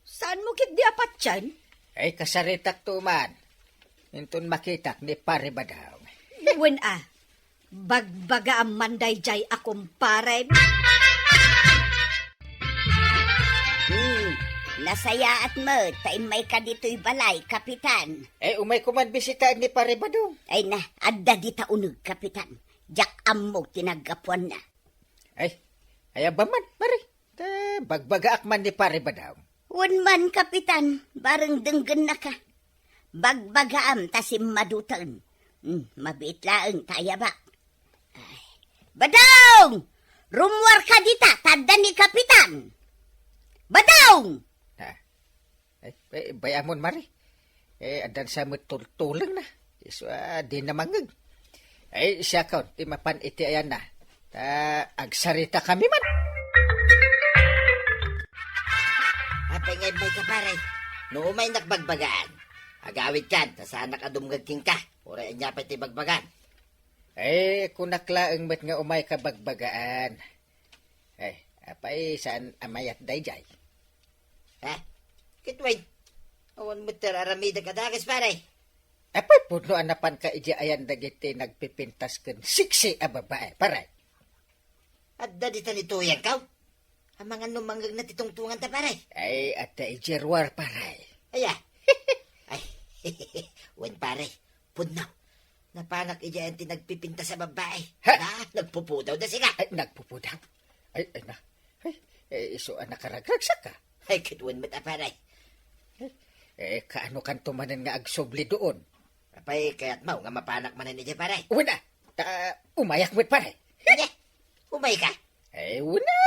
Saanmo ketdi a patien? Ay, kasaritak to man. Inton makitak ni Pare Badong. Wen a, bagbagaam man daydiay a kumparem. Hmm, nasayaat met ta immayka ditoy balay, Kapitan. Ay, umayko man bisitaen ni Pare Badong. Ay na, adda dita uneg, Kapitan. Diak ammo ti naggapuanna. Ay, ay, aba man, Mari. Ta bagbagaak man ni Pare Badong. Wen man, Kapitan, bareng denggennaka. Bagbagaam ta simmaduten. Hmm, mabiit laeng ta ayabak. Ay. Badong! Rummuarka dita, ta adda ni Kapitan. Badong! Ah, Ay, eh, bay-amon, Mari. Eh, addan sa met tultulengna. Isu a, di na mangngeg. Ay, siakon, ti mapan iti ayanna. Ta, agsarita kami man. Apay nga immayka, pare? No umaynak bagbagaan, agawidkan, ta saanak a dumngeg kenka. Uray ania pay ti bagbagan. Eh, kunak laeng met nga umayka bagbagaan. Eh, apay saan a mayat daydiay? Ha? Ket wen, awan met ti ar-aramidek a dakes, pare. Apay pudno a napanka idiay ayan dagiti nagpipintas ken siksi a babae, pare? Adda dita ni Tuyang kaw? Amangan no mangngegna ti tungtunganta, pare. Ay, adda idiay ruar, pare. Aya? Ay, wen, pare. Pudno. Napanak idiay ayan ti nagpipintas a babbai. Ha? Ah, nagpupudaw da sika. Ay, nagpupudaw? Ay, ay na. Ay, eh, isu a nakaragragsakka. Ay, ket wen met a, pare. Eh, kaano kanto manen nga agsubli doon? Apay, kayatmo nga mapanak manen idiay, pare? Wen a, ta umayak met, pare. Ania? Umayka? Eh, wen a.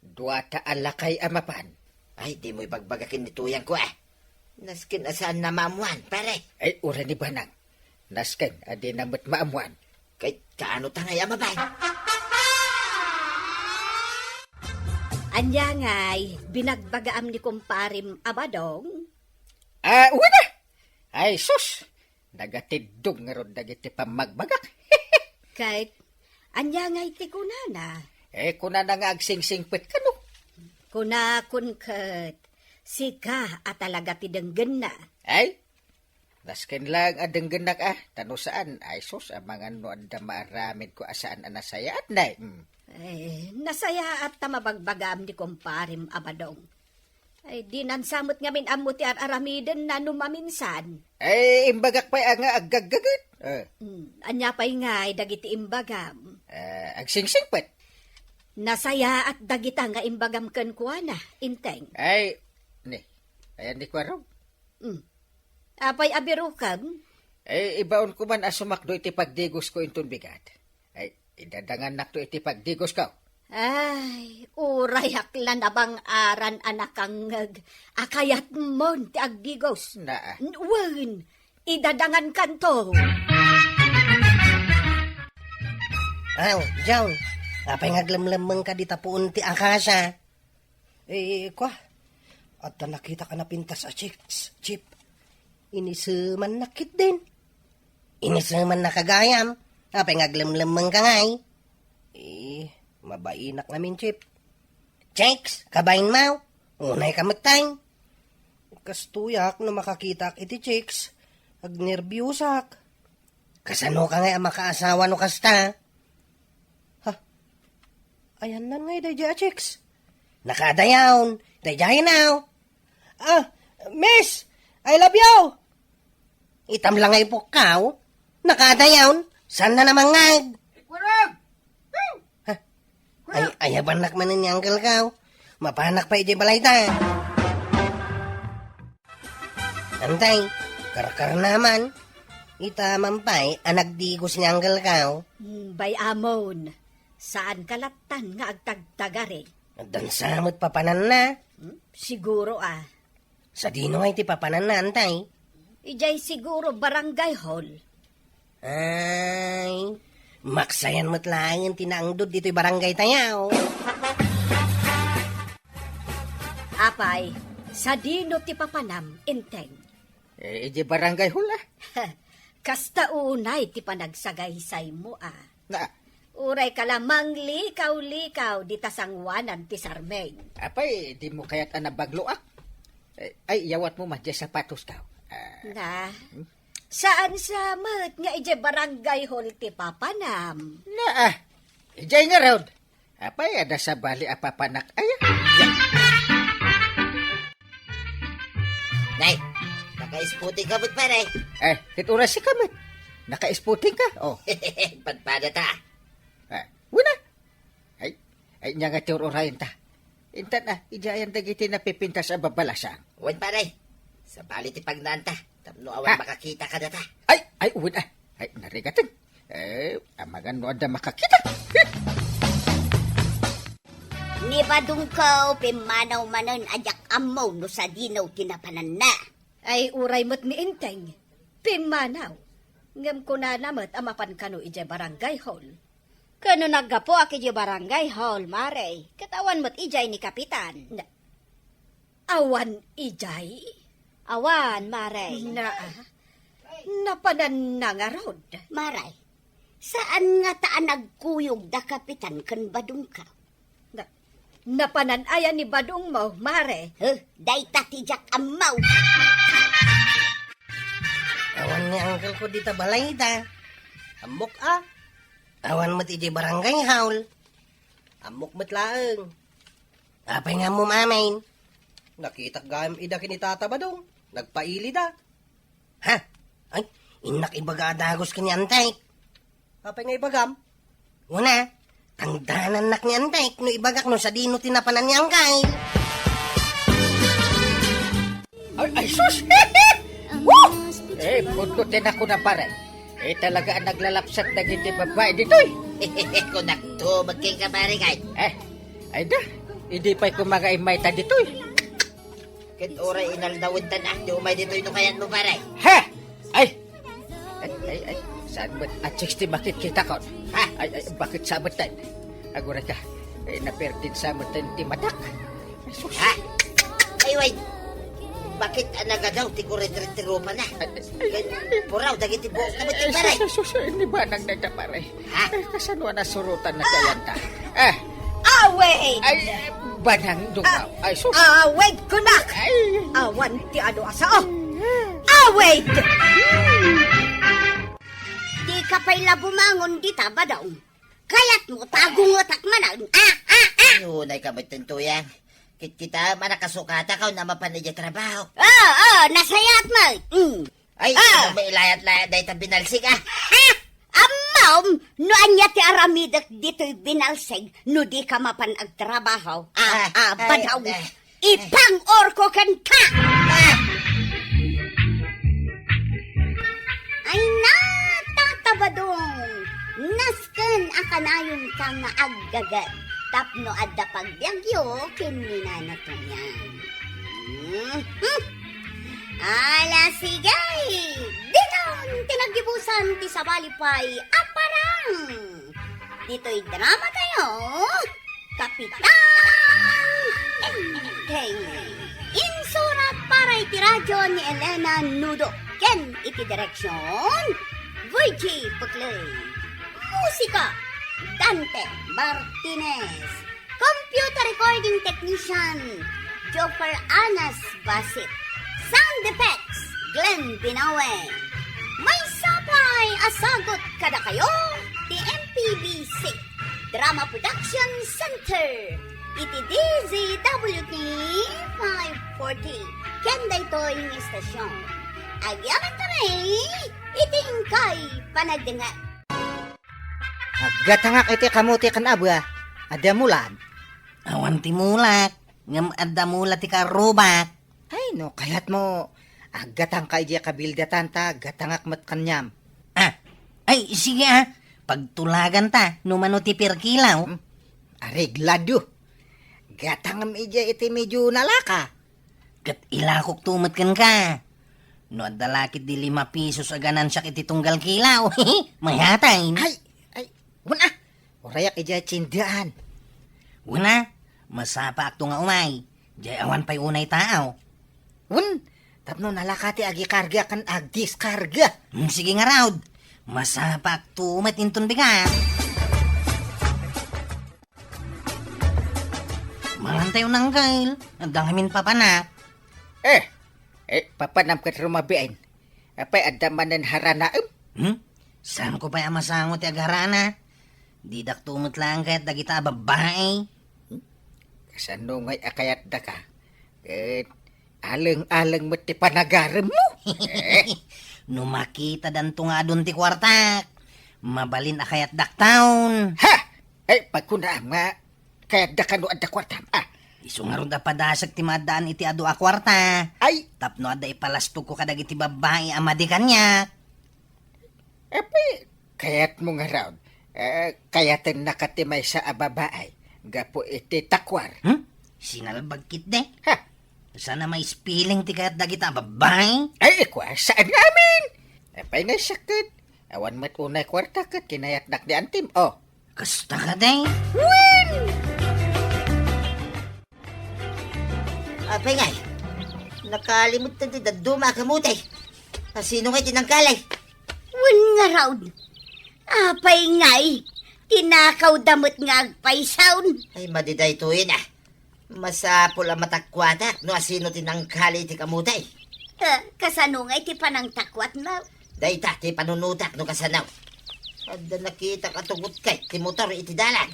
Duata a lakay a mapan. Ay, dimo ibagbaga ken ni Tuyang ko, ah. Nasken a saanna maammuan, pare. Ay, uray ni Banang. Nasken a dina met maammuan. Kay kaano ta ngay a mapan? Ania ngay, binagbagaam ni kumparem a Badong? Ah, wen a! Ay, sus! Nagatiddog ngarud dagiti pammagbagak. Ket, ania ngay ti kunana? Eh, kunana nga agsingsingpet kano. Kunakon ket, sika a talaga ti denggenna. Ay, Nasken laeng a denggennak a, ta no saan, ay sus, amangan no adda maaramidko a saan a nasayaat, nay. Mm. Eh, nasayaat ta mabagbagam ni kumparem a Badong. Ay, dinan sa met ngamin ammo ti ar-aramidenna no maminsan. Ay, imbagak pay a nga aggaggaget. Eh. Hmm, ania pay ngay dagiti imbagam? Eh, agsingsingpet. Nasayaat dagita nga imbagam kenkuana, Inteng. Ay, ni, ayan ni Kuarog. Hmm. Apay a birukam? Eh, ibaonko man a sumakdo iti pagdigosko inton bigat. Ay, idadangannakto iti pagdigosko. Ay, urayak la nabang-aran a nakangngeg a kayatmon ti agdigos. Naa. N-, wen, idadangankanto. Aw, John, apay nga aglemlemmengka dita puon ti akasia? Eh, kua, adda nakitak a napintas a chicks, Chip. Inisemannak ketdin. Inisemannak gayam. Apay nga aglemlemmengka ngay? Eh, mabainak ngamin, Chip. Chicks, kabainmo? Unayka metten. Kastoyak no makakitak iti chicks, agnerbiosak. Kasanoka ngay a makaasawa no kasta? Ha? Ayannan ngay daydiay a chicks? Nakaadayon, daydiay now. Ah, miss! I love you! Itam lang nga ipukkaw. Nakaadayon, saan na naman ngay? Ikurag! Ha? Ay, ayabannak manen ni Uncle Kao. Mapanak pay idiay balay ta. Antay, karkarnaman. Ita man pay a nagdigos ni Uncle Kao. Hmm, bay-amon. Saan ka lattan nga agtagtagari? Addan sa met papananna. Hmm, siguro a. Sadino nga iti papananna, antay? Idiay siguro barangay hall. Ay, maksayan met laeng ti naangdod ditoy barangay tayo. Apay, sadino ti papanam, Inteng? Eh, idiay barangay hall, ah. Kasta unay ti panagsagaysaymo, ah. Na, Uray ka la manglikaw-likaw dita sangoanan ti sarmeng. Apay, dimo kayat a nabagloak? Eh, ay, yawatmo man diay sapatosko. Ah. Na, hmm? Saan sa met nga idiay barangay hall ti papanam? Na, ah, idiay ngarud. Apay, adda sabali a papanak aya? Nay, naka-isputing ka met, pare. Eh, ket uray sika met. Naka-isputing ka? Oh. Padpada ta. Ah, una. Ay, ay, nia nga ti ur-urayen ta. Intan a, idiayan dagiti napipintas a babalasang. Wen, pare. Sabali ti pagnaan ta. Tapno awan makakita kadata. Ay, ay, wen a. Ay, narigaten. Eh, amangan no adda makakita. Ni Badungko, pimmanaw manen a diak ammo no sadino ti napananna. Ay, uray met ni Inteng. Pimmanaw. Ngem kunana met a mapan kano idiay barangay hall. Ken no naggapuak idiay barangay hall, mare, ket awan met idiay ni Kapitan. Na, awan idiay? Awan, mare. Na, napananna ngarud. Mare, saan ngata a nagkuyog da Kapitan ken Badungko? Na, napanan aya ni Badungmo, mare? Huh, dayta ti diak ammo. Awan ni uncle ko dita balay da. Ammok a. Awan met idiay barangay hall. Ammok met laeng. Apay nga ammom amin? Nakitak gayam ida ken ni Tata Badong. Nagpaili da. Ha? Ay, innak ibaga a dagus ken ni Antek. Apay nga ibagam? Una, tangdanannak ni Antek no ibagak no sadino ti napanan ni Angkay. Ay, ay, sus! Woo! Eh, pudno ti nakuna, pare. Eh, talaga a naglalapsat dagiti babae ditoy. Kunakto, magking ka, pare, kay. Eh, ay da, idi pay kumangaimay ta ditoy. Ket uray inaldawen ta na, ti umay ditoy no kayatmo, pare. Ha? Ay! Ay, ay, ay, saan met a chicks ti makitkitakon? Ha? Ay, ay, bakit sa met ten? Aguray ka, eh, naperdin sa met ten ti matak. Ay, sus. Ha? Ay, way. Bakit a nagadaw ti kuretretirupa na? Ay, ay, ay. Puraw, dagiti buok na met, ay, pare. Sus, sus, sus, ni banang na ita, pare. Ha? Eh, kasano a nasurotan na kayanta? Eh. Awit! Ay, banang dungaw. Ah, ay, sus. Awit kunak! Ay. Awan ti adu a sao. Awit! Hmm. Dika pay la bumangon dita, Badong. Kayatmo, tagungetak manen. Ah, ah, ah! Ay, unay ka met, Tuyang. Kitkita, manakasukatak, awan a mapan idiay trabaho. Oo, oo, nasayaat met. Mm. Ay, ah! Ano may ilayat-layat dayta binalsig, ah? Ah! Ammom, no ania ti aramidek ditoy binalsig no dika mapan agtrabaho? Ah, ah, ah, ay, Badong. Ah. Ipang-orko kenka! Ah! Ay na, Tata Badong! Nasken a kanayonka nga aggaget tapno adda pagbiagyo ken ni Nana Tuyang. Mhm. Ala, sige! Ditan ti naggibusan ti sabali pay a parang! Ditoy dramatayo, Kapitan Enteng. Insurat para iti radio ni Elena Nudo ken iti direksion, Virgie Puclay. Musika, Dante Martinez. Computer recording technician, Joffer Anas Basit. Sound effects, Glenn Binawe. Maysa pay a sagut kadakayo ti M P B C Drama Production Center iti D Z W T five forty. Ken daytoy nga istasyon, agyamankami iti inkay panagdengngeg. Aggatangak iti kamote ken abua, adda mulad. Awan ti mulak, ngem adda mula ti karrubak. Ay, no kayatmo, aggatangka idiay kabildatan ta aggatangak met kaniam. Ah, ay, sige, ah. Pagtulaganta, no mano ti perkilaw. Hmm? Areglado. Gatangem idiay iti medyo nalaka. Ket ilakokto met kenka. No adda la ketdi lima pesos a ganansiak iti tunggal kilaw, mayatay. Ay, ay, wen a. Urayak idiay tiendaan. Wen a, masapaakto nga umay. Diay awan pay unay tao. Wen, tapno nalaka ti agikarga ken agdiskarga. Hmm, sige ngarud. Masapaakto met inton bigat. Mangantayo, Uncle. Adda ngamin papanak. Eh, eh, papanam ket rumabiin. Apay, adda manen haranaem? Hmm? Saanko pay a masango ti agharana? Didakto met laeng kayat dagita a babbai. Hmm? Kasano ngay a kayatdaka? Ket aleng-aleng met ti panagaremmo. Eh? No makitadanto nga adun ti kuartak, mabalin a kayatdak taon. Ha! Ay, pagkunaam nga, kayatdaka no adda kuartam, ah. Isu ngarud a padasek ti maaddaan iti adu a kuarta. Ay! Tapno adda ipalastogko kadagiti babbai a madi kaniak. Apay, kayatmo ngarud, eh, kayatennaka ti maysa a babai gapu iti takuar. Hmm? Sinalbag ketdi? Ha? Saan a maispiling ti kayat dagita a babbai? Ay, ikua, saan nga amin? Apay nga sakit? Awan met unay kuarta ket kinayatnak ni antim. Oh. Kasta kadi? Wen! Apay ngay, nakalimut ti dadduma a kamote. Asino ngay ti nangkali? Wen ngarud. Apay ngay, tinakawda met nga agpaysaon. Ay, madi daytoyen a. Masapul a matakuatak no asino ti nangkali iti kamote. Eh, kasano ngay ti panangtakuatmo? Dayta ti panunotak no kasano. Adda nakitak a tugotkay ti motor iti dalan.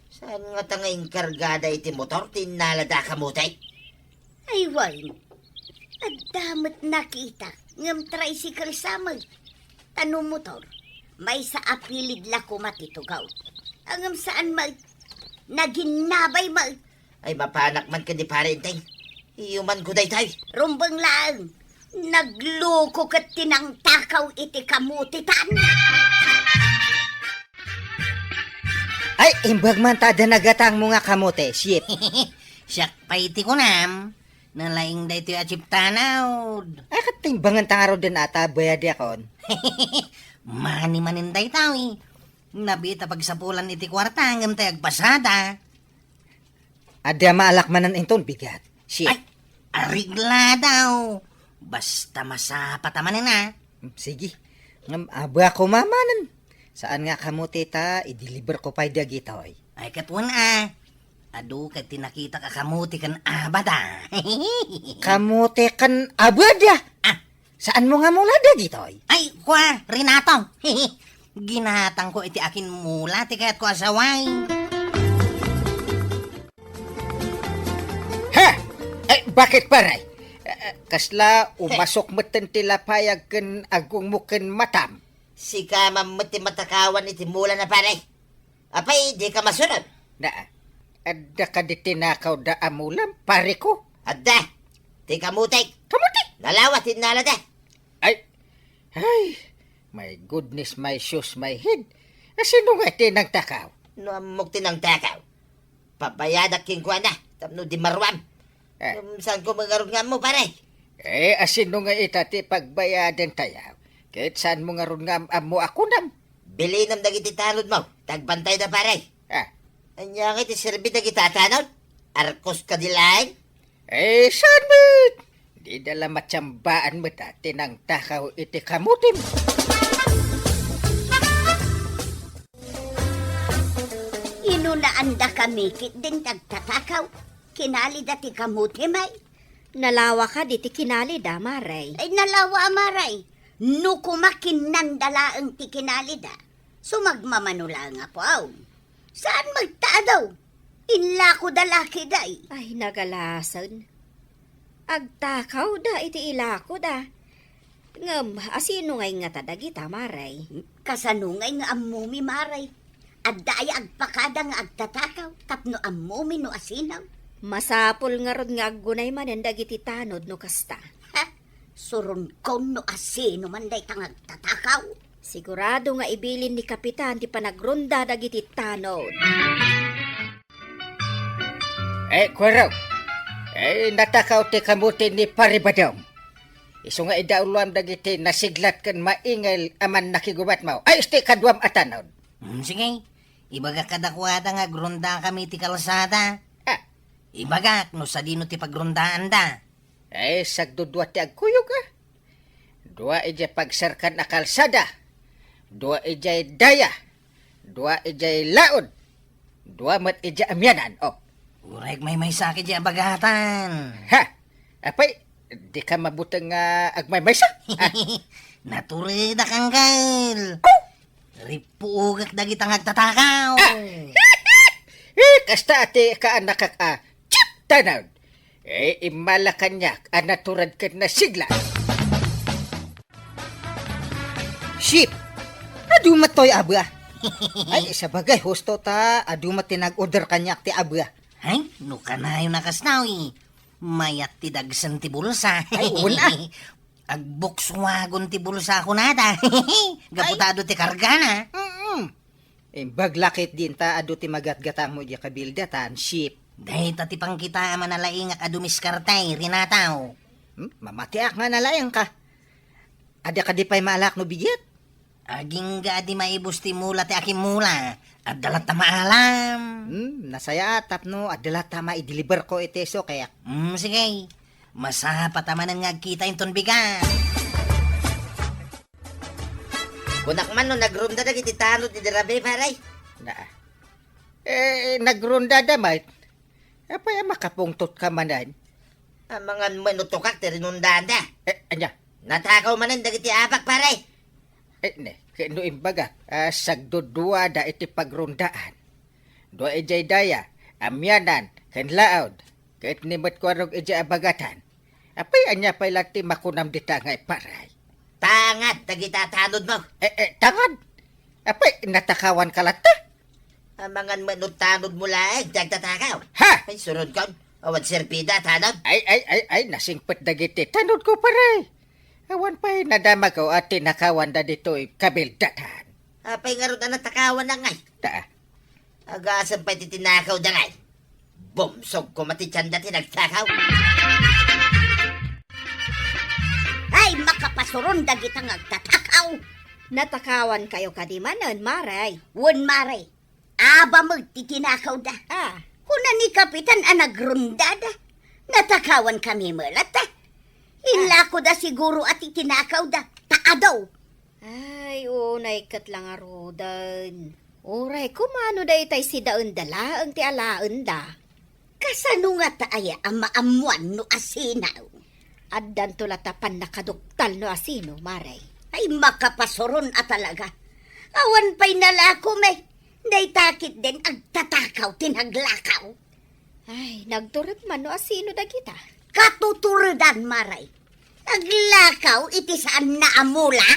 Saan ngata nga inkargada iti motor ti innalada a kamote? Ay, wen. Adda met nakitak, ngem tricycle sa met. Ta no motor, maysa a pilid la koma ti tugaw. Ngem saan met, naginnabay met. Ay, mapanak man ken ni Pare Enteng. Iyumanko daytoy. Rumbeng laeng. Nagloko ket ti nangtakaw iti kamotetan. Ay, imbag man ta adda nagatangmo nga kamote, shit. Siak pay ti kunam, nalaing daytoy a chiptanawd. Ay, ket timbangen ta ngaruden ata, bayadiakon. Mani manen daytoy. Nabiit a pagsapulan iti kuarta, ngem tay agpasada. Adda maalak manen inton bigat. Shit. Ay, aregladaw. Basta masapa ta manen a. Hmm, sige. Ngem, abua koma manen. Saan nga kamote ta, i-deliver ko pay dagitoy. Ay, ket wen a. Adu ket ti nakitak a kamote ken abada. Kamote ken abada? Ah, Saanmo nga mula dagitoy? Ay, kua, Renato. Ginatangko iti akin mula ti kayatko a saway. Ha? Ay, bakit, pare? Eh, eh, kasla umasok metten ti lapayag ken agungmo ken matam? Sika man met ti matakawan iti mula na, pare. Apay, dika masurot? Na, adda kadi tinakawda a mulam, pare ko? Adda. Ti kamutik. Kamutik? Nalawa ti innalada. Ay, ay, my goodness, my shoes, my head. Asino nga ti nangtakaw? No ammok ti nangtakaw, pabayadak kenkuana tapno di maruam. Eh. Ngem saanko ngarud nga ammo, pare? Eh, asino nga ita ti pagbayadan tayaw? Ket saanmo ngarud nga am-ammo a kunam? Bilinam dagiti tanodmo, ta agbantayda, pare. Ah. Ania nga ti serbi dagiti tanod? Arkos kadi laeng? Eh, saan met? Dida la matiambaan met a ti nangtakaw iti kamutim. Inunaandakami ketdin ti agtatakaw. Kinalida ti kamutim ay. Nalawa kadi ti kinalida, Mare? Ay, nalawa a, Mare. No koma kinnanda laeng ti kinalida, sumagmamano laeng a puaw. Saan met ta adu? Inlakoda la ketdi. Ay, nagalasen. Agtakawda iti ilakoda. Ngem asino ngay ngata dagita, Mare? Kasano ngay nga ammomi, Mare? Adda aya agpakada nga agtatakaw tapno ammomi no asino? Masapul ngarud nga aggunay manen dagiti tanod no kasta. Ha? Suronkon no asino man dayta nga agtatakaw. Sigurado nga ibilin ni Kapitan ti panagronda dagiti tanod. Eh, kuarog. Eh, natakaw ti kamuti ni Pare Badong. Isu nga idauloam dagiti nasiglat ken maingel a mannakigubatmo. Ay, isti kaduam a tanod. Hmm, sige. Ibagak kadakuada nga agrondakami iti kalsada. Ah. Ibagak no sadino ti pagrondaanda. Eh, sagdudua ti agkuyog, ah. Dua idiay pagserkan a kalsada. Dua idiay daya. Dua idiay laod. Dua met idiay amianan. Oh. Uray agmaymaysa ka idiay abagatan. Ha? Apay, dika mabuteng nga agmaymaysa? Ah. Naturedak, angkel. Oh! Rippuogak dagita nga agtatakaw. Ah! Eh, kasta a ti kaanakak a chip tanod. Eh, immala kaniak a natured ket nasigla. Chip, adu met toy abe, ah. Ay, sabagay, husto ta adu met ti nag-order kaniak ti abe, ah. Ay, no kanayon a kasta, eh. Mayat ti dagsen ti bulsa. Ay, una. Ag-Volkswagen ti bulsa kunada. Gapu ta adu ti kargana. Mm-mm. Imbag la ketdin ta adu ti magatgatangmo idiay kabildatan, Chip. Dayta ti pangkitaem a nalaingak a dumiskarte, Renato. Hmm? Mamatiak nga nalaingka. Adda kadi pay maalaak no bigat? Agingga a di maibus ti mula ti akin mula. Adda latta maalam. Hmm, nasayaat tapno adda latta maideliverko iti sukek. Hmm, sige. Masapata manen nga agkita inton bigat. Kunak man no nagronda dagiti tanod ni Dirabe, pare? Na. Eh, nagrondada met. Apay a makapungtot ka manen? Amangan met no tukak ti rinondanda. Eh, ania? Natakaw manen dagiti abak, pare. Eh, ne, ket no imbagak, ah, sagdudua da iti pagrondaan. Dua idiay daya, amianan, ken laod. Ket ni met kuarog idiay abagatan. Apay ania pay la ti makunam dita nga iparay? Tangad dagita tanodmo. Eh, eh, tangad? Apay, natakawan ka latta? Amangan met no tanodmo laeng ti agtatakaw. Ha? Ay, surodkon. Awan serbida, tanod. Ay, ay, ay, ay, nasingpet dagiti tanodko, pare. Awan pay nadamagko a tinakawan da ditoy kabildatan. Apay ngarud a natakawan ngay? Ta. Agasem pay ti tinakaw da ngay. Bumsog koma ti tianda ti nagtakaw. Ay, makapasuron dagita nga agtatakaw. Natakawan kayo kadi manen, Mare? Wen, Mare. Aba met ti tinakaw da. Ah. Kuna ni Kapitan a nagrondada. Natakawan kami met latta. Inlako da siguro a ti tinakaw da. Ta adu. Ay, unay ket la ngaruden. Uray, kumano daytay sidaenda laeng ti alaenda? Kasano ngata aya a maammuan no asino? Addanto latta pannakaduktal no asino, Mare. Ay, makapasuron a talaga. Awan pay nalako, may. Dayta ketdin agtatakaw ti naglakaw. Ay, nagtured man no asino dagita. Katuturedan, Mare. Naglakaw iti saanna a mula?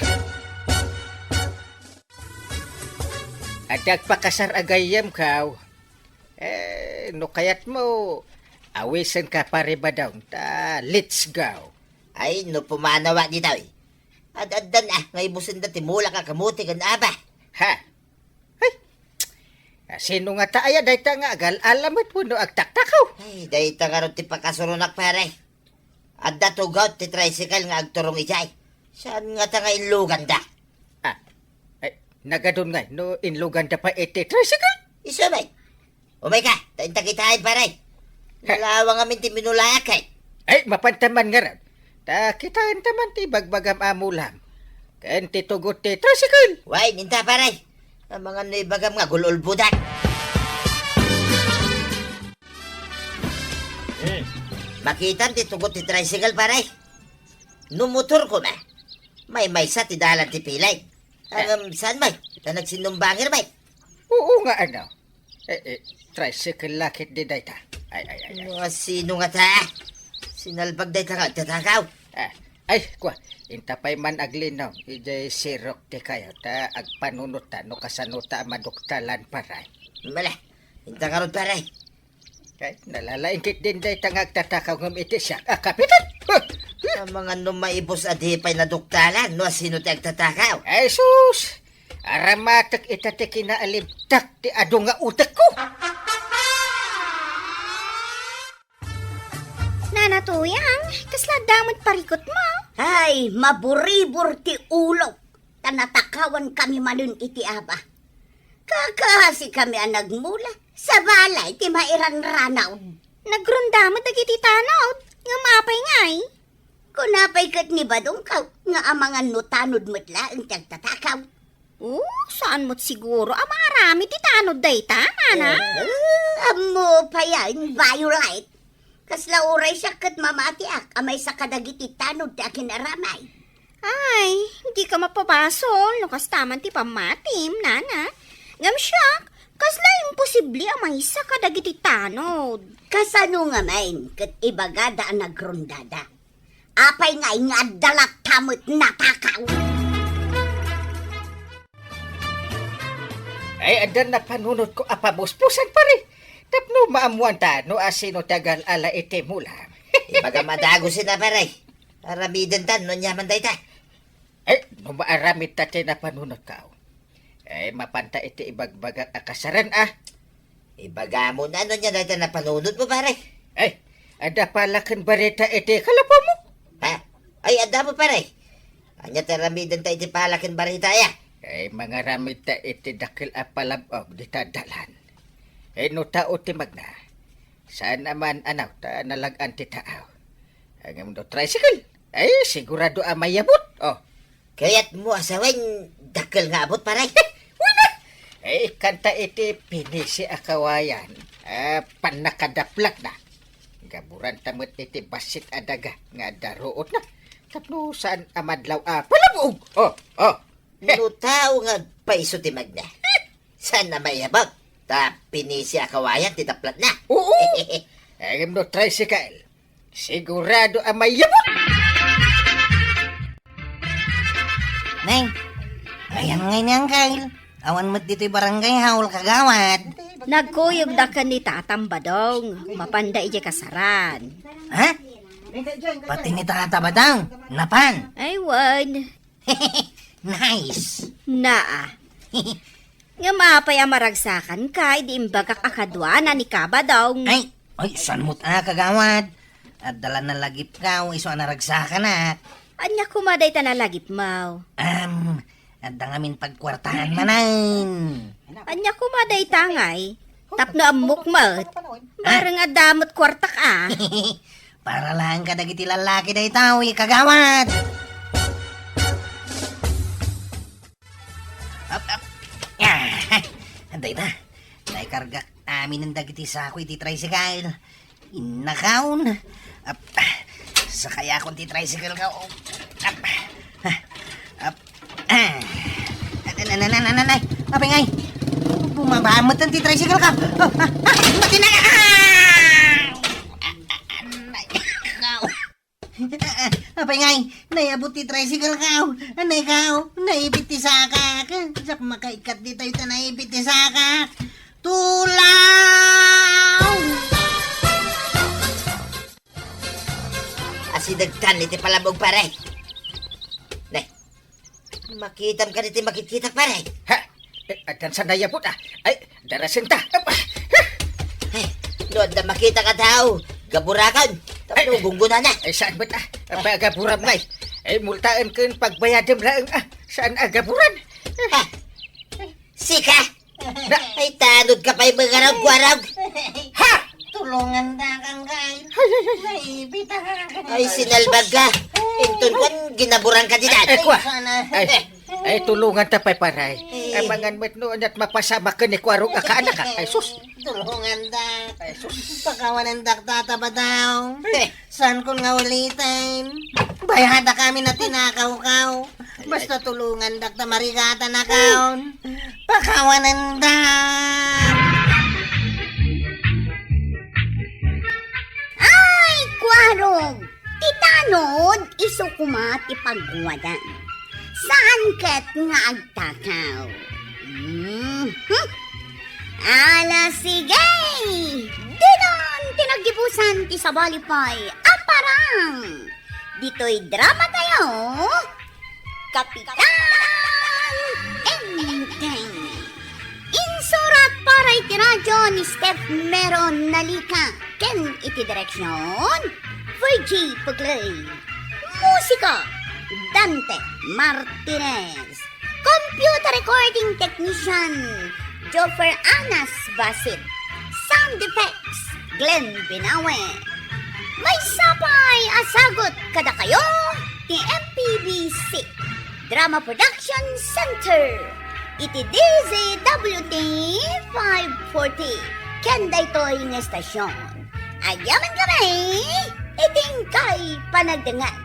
Adda agpakasar a gayyemko. Eh, no kayatmo, awisenka, Pare Badong, ta let's go. Ay, no pumanaw ditoy. Ad-addan a, nga ibusenda ti mulak a kamuti ken aba. Ha? Ay, sino ngata aya dayta nga agal-ala met wenno agtaktakaw? Ay, dayta ngarud ti pakasuronak, pare. Adda tugaw ti tricycle nga agturong idiay. Saan ngata nga inluganda? Ah, ay, nagadun ngay no inluganda pay iti tricycle? Isu, bay. Umayka, ta inta kitaen, pare. He. Nalawang amin ti minulaak, eh. Ay, mapanta man ngarud. Ta kitaenta man ti bagbagam a mulam. Ken ti tugot ti tricycle. Wen, inta, pare. Amangan no ibagam nga gul-ulbodak. Hmm. Makitam ti tugot ti tricycle, pare. No motor koma, maymaysa ti dalan ti pilay. Eh. Ngem saan, bay? Ta nagsinumbangir, bay. Oo nga, ano? Eh, eh, tricycle la ketdi dayta. Ay, ay, ay, ay. Nga sino ngata? Sinalbag dayta nga agtatakaw. Ah, ay, kua, inta pay man aglinong, idiay sirok ti kayo, ta agpanunot ta no kasano ta a maduktalan, pare. Mala, inta ngarud, pare. Kay, nalalaing ketdin dayta nga agtatakaw ngem iti siak a kapitan. Huh! Amangan no maibus a di pay naduktalan no asino ti agtatakaw. Ay, sus! Aramatek ita ti kinaalibtak ti adu nga utekko. Nana Tuyang, kasla adda met parikutmo? Ay, maburibur ti ulok, ta natakawan kami manen iti aba. Kakasi kami a nagmula, sabali ti mairanranaw. Nagrunda met dagiti tanod, ngem apay ngay? Kuna pay ket ni Badongko nga amangan no tanod met laeng ti agtatakaw. Oh, saan met siguro a maaramid ti tanod dayta, nana? Eh, ammo pay, Violet. Kasla uray siak ket mamatiak a maysa kadagiti tanod ti akin-aramay. Ay, dika mapabasol no kasta man ti pammatim, nana. Ngem siak, kasla imposible a maysa kadagiti tanod. Kasano ngamin ket ibagada a nagrundada? Apay ngay nga adda latta met natakaw? Ay, adda napanunotko a pamuspusan, pare. Tapno maammuanta no asino ti agal-ala iti mulam. Ibagam a dagusen a, pare. Aramidenta no aniaman dayta. Ay, no maaramidta ti napanunotko. Ay, mapanta iti ibagbagak a kasaran, a. Ibagam no ania dayta napanunotmo, pare. Ay, adda palaken barita iti kalapawmo? Ha? Ay, adda met, pare. Ania ti aramidenta iti palaken barita, aya? Ay, mangaramidta iti dakkel a palab-og dita dalan. Ay, no tao ti magna, saan a man a nawta nalag-an ti tao. Ngem no tricycle, ay, sigurado a mayabut. Oh. Kayatmo a sawen dakkel nga abut, pare? Wen a! Ay, kasta iti pinisi a kawayan a pannakadaplatna. Gaburanta met iti bassit a daga nga adda ruotna. Tapno saan a madlaw a palab-og. Oh, oh. No tao nga agpaiso ti magna, saan a mayabut? Ta pinisi a kawayan ti daplatna. Oo. Ngem no tricycle, sigurado a mayabut. Neng, ayan ngay ni Uncle. Awan met ditoy barangay hall, kagawad. Nagkuyogda ken ni Tatang Badong. Mapanda idiay kasaran. Ha? Pati ni Tata Badong, napan? Ay, wen. Nice. Naa. Ngem apay a maragsakanka idi imbagak a kaduana ni Kabadong? Ay, ay, saan met a, kagawad? Adda la nalagipko isu a naragsakanak. Ania koma dayta nalagipmo? Am, adda ngamin pagkuartaan manen. Ania koma dayta ngay? Tapno ammok met. Bareng adda met kuartak a. Para laeng kadagiti lallaki daytoy, kagawad. Ap, ap. Ah, dayta. Naikargak aminen dagiti sako iti tricycle. Innakaon. Ap, Sakayakon ti tricycle ka. Oh. Ap. Ap. Ah. Nanay, nanay, nanay, nanay. Apay ngay? Bumaba met ti tricycle ka. Ah, ah, ah, mati na ka. Ah! Ah, ah, ah, nay, ikaw. Apay ngay? Naiabot ti tricycle ka. Anay ka. Naibit ti sakak. Diak makaikkat ditoy ta naibit ti sakak. Tulaw! Asidegtan iti palabog, pare. Ne, makitam ka diti makitkitak, pare. Ha? Eh, addan sa naiabot, ah. Ay, darasen ta. Apa? Ay, no adda makita ka tao, gaburakon. Tapno Ay. gunggunana. Ay, saan ba ta? Apa, gaburam ngay? Ay, multaen ken pagbayadem laeng, ah. Saan a gaburan? Ha? Sika? Ay, tanod ka pa'y mangarag-warag. Ha? Tulungan ta kang, Kyle. Ay, ay, ay. Naibit ak. Ay, sinalbag ka. Inton kwan, ginaburan ka dinan. Ay, kwa. Sana. Ay, ay, tulungan ta pa'y, pare. Eh. Amangan met no, ania't mapasamak ken ni Kuarog a kaanak, ah. Ay, sus. Tulungan ta. Ay, sus. Pakawanan dak tata ba daw? Eh. Saan kon nga uliten? Bayada kami na tinakaw kaw. Basta tulungan dak ta marigatan a kaon. Pakawanan da. Ay, Kuarog! Ti tanod, isu koma ti pagwadan. Saan ket nga agtakaw? Mhm. Ala, sige! Dinan ti naggibusan ti sabali pay a parang! Ditoy drama tayo, Kapitan Enteng. Insurat para iti radio ni Steph Meron Nalica ken iti direksyon, Virgie Pugley. Musika, Dante Martinez. Computer recording technician, Joffer Anas Basit. Sound effects, Glenn Binawe. Maysa pay a sagut kadakayo ti M P B C Drama Production Center iti D Z W T five forty ken daytoy nga estasyon. Agyaman kami iti inkay panagdengngeg.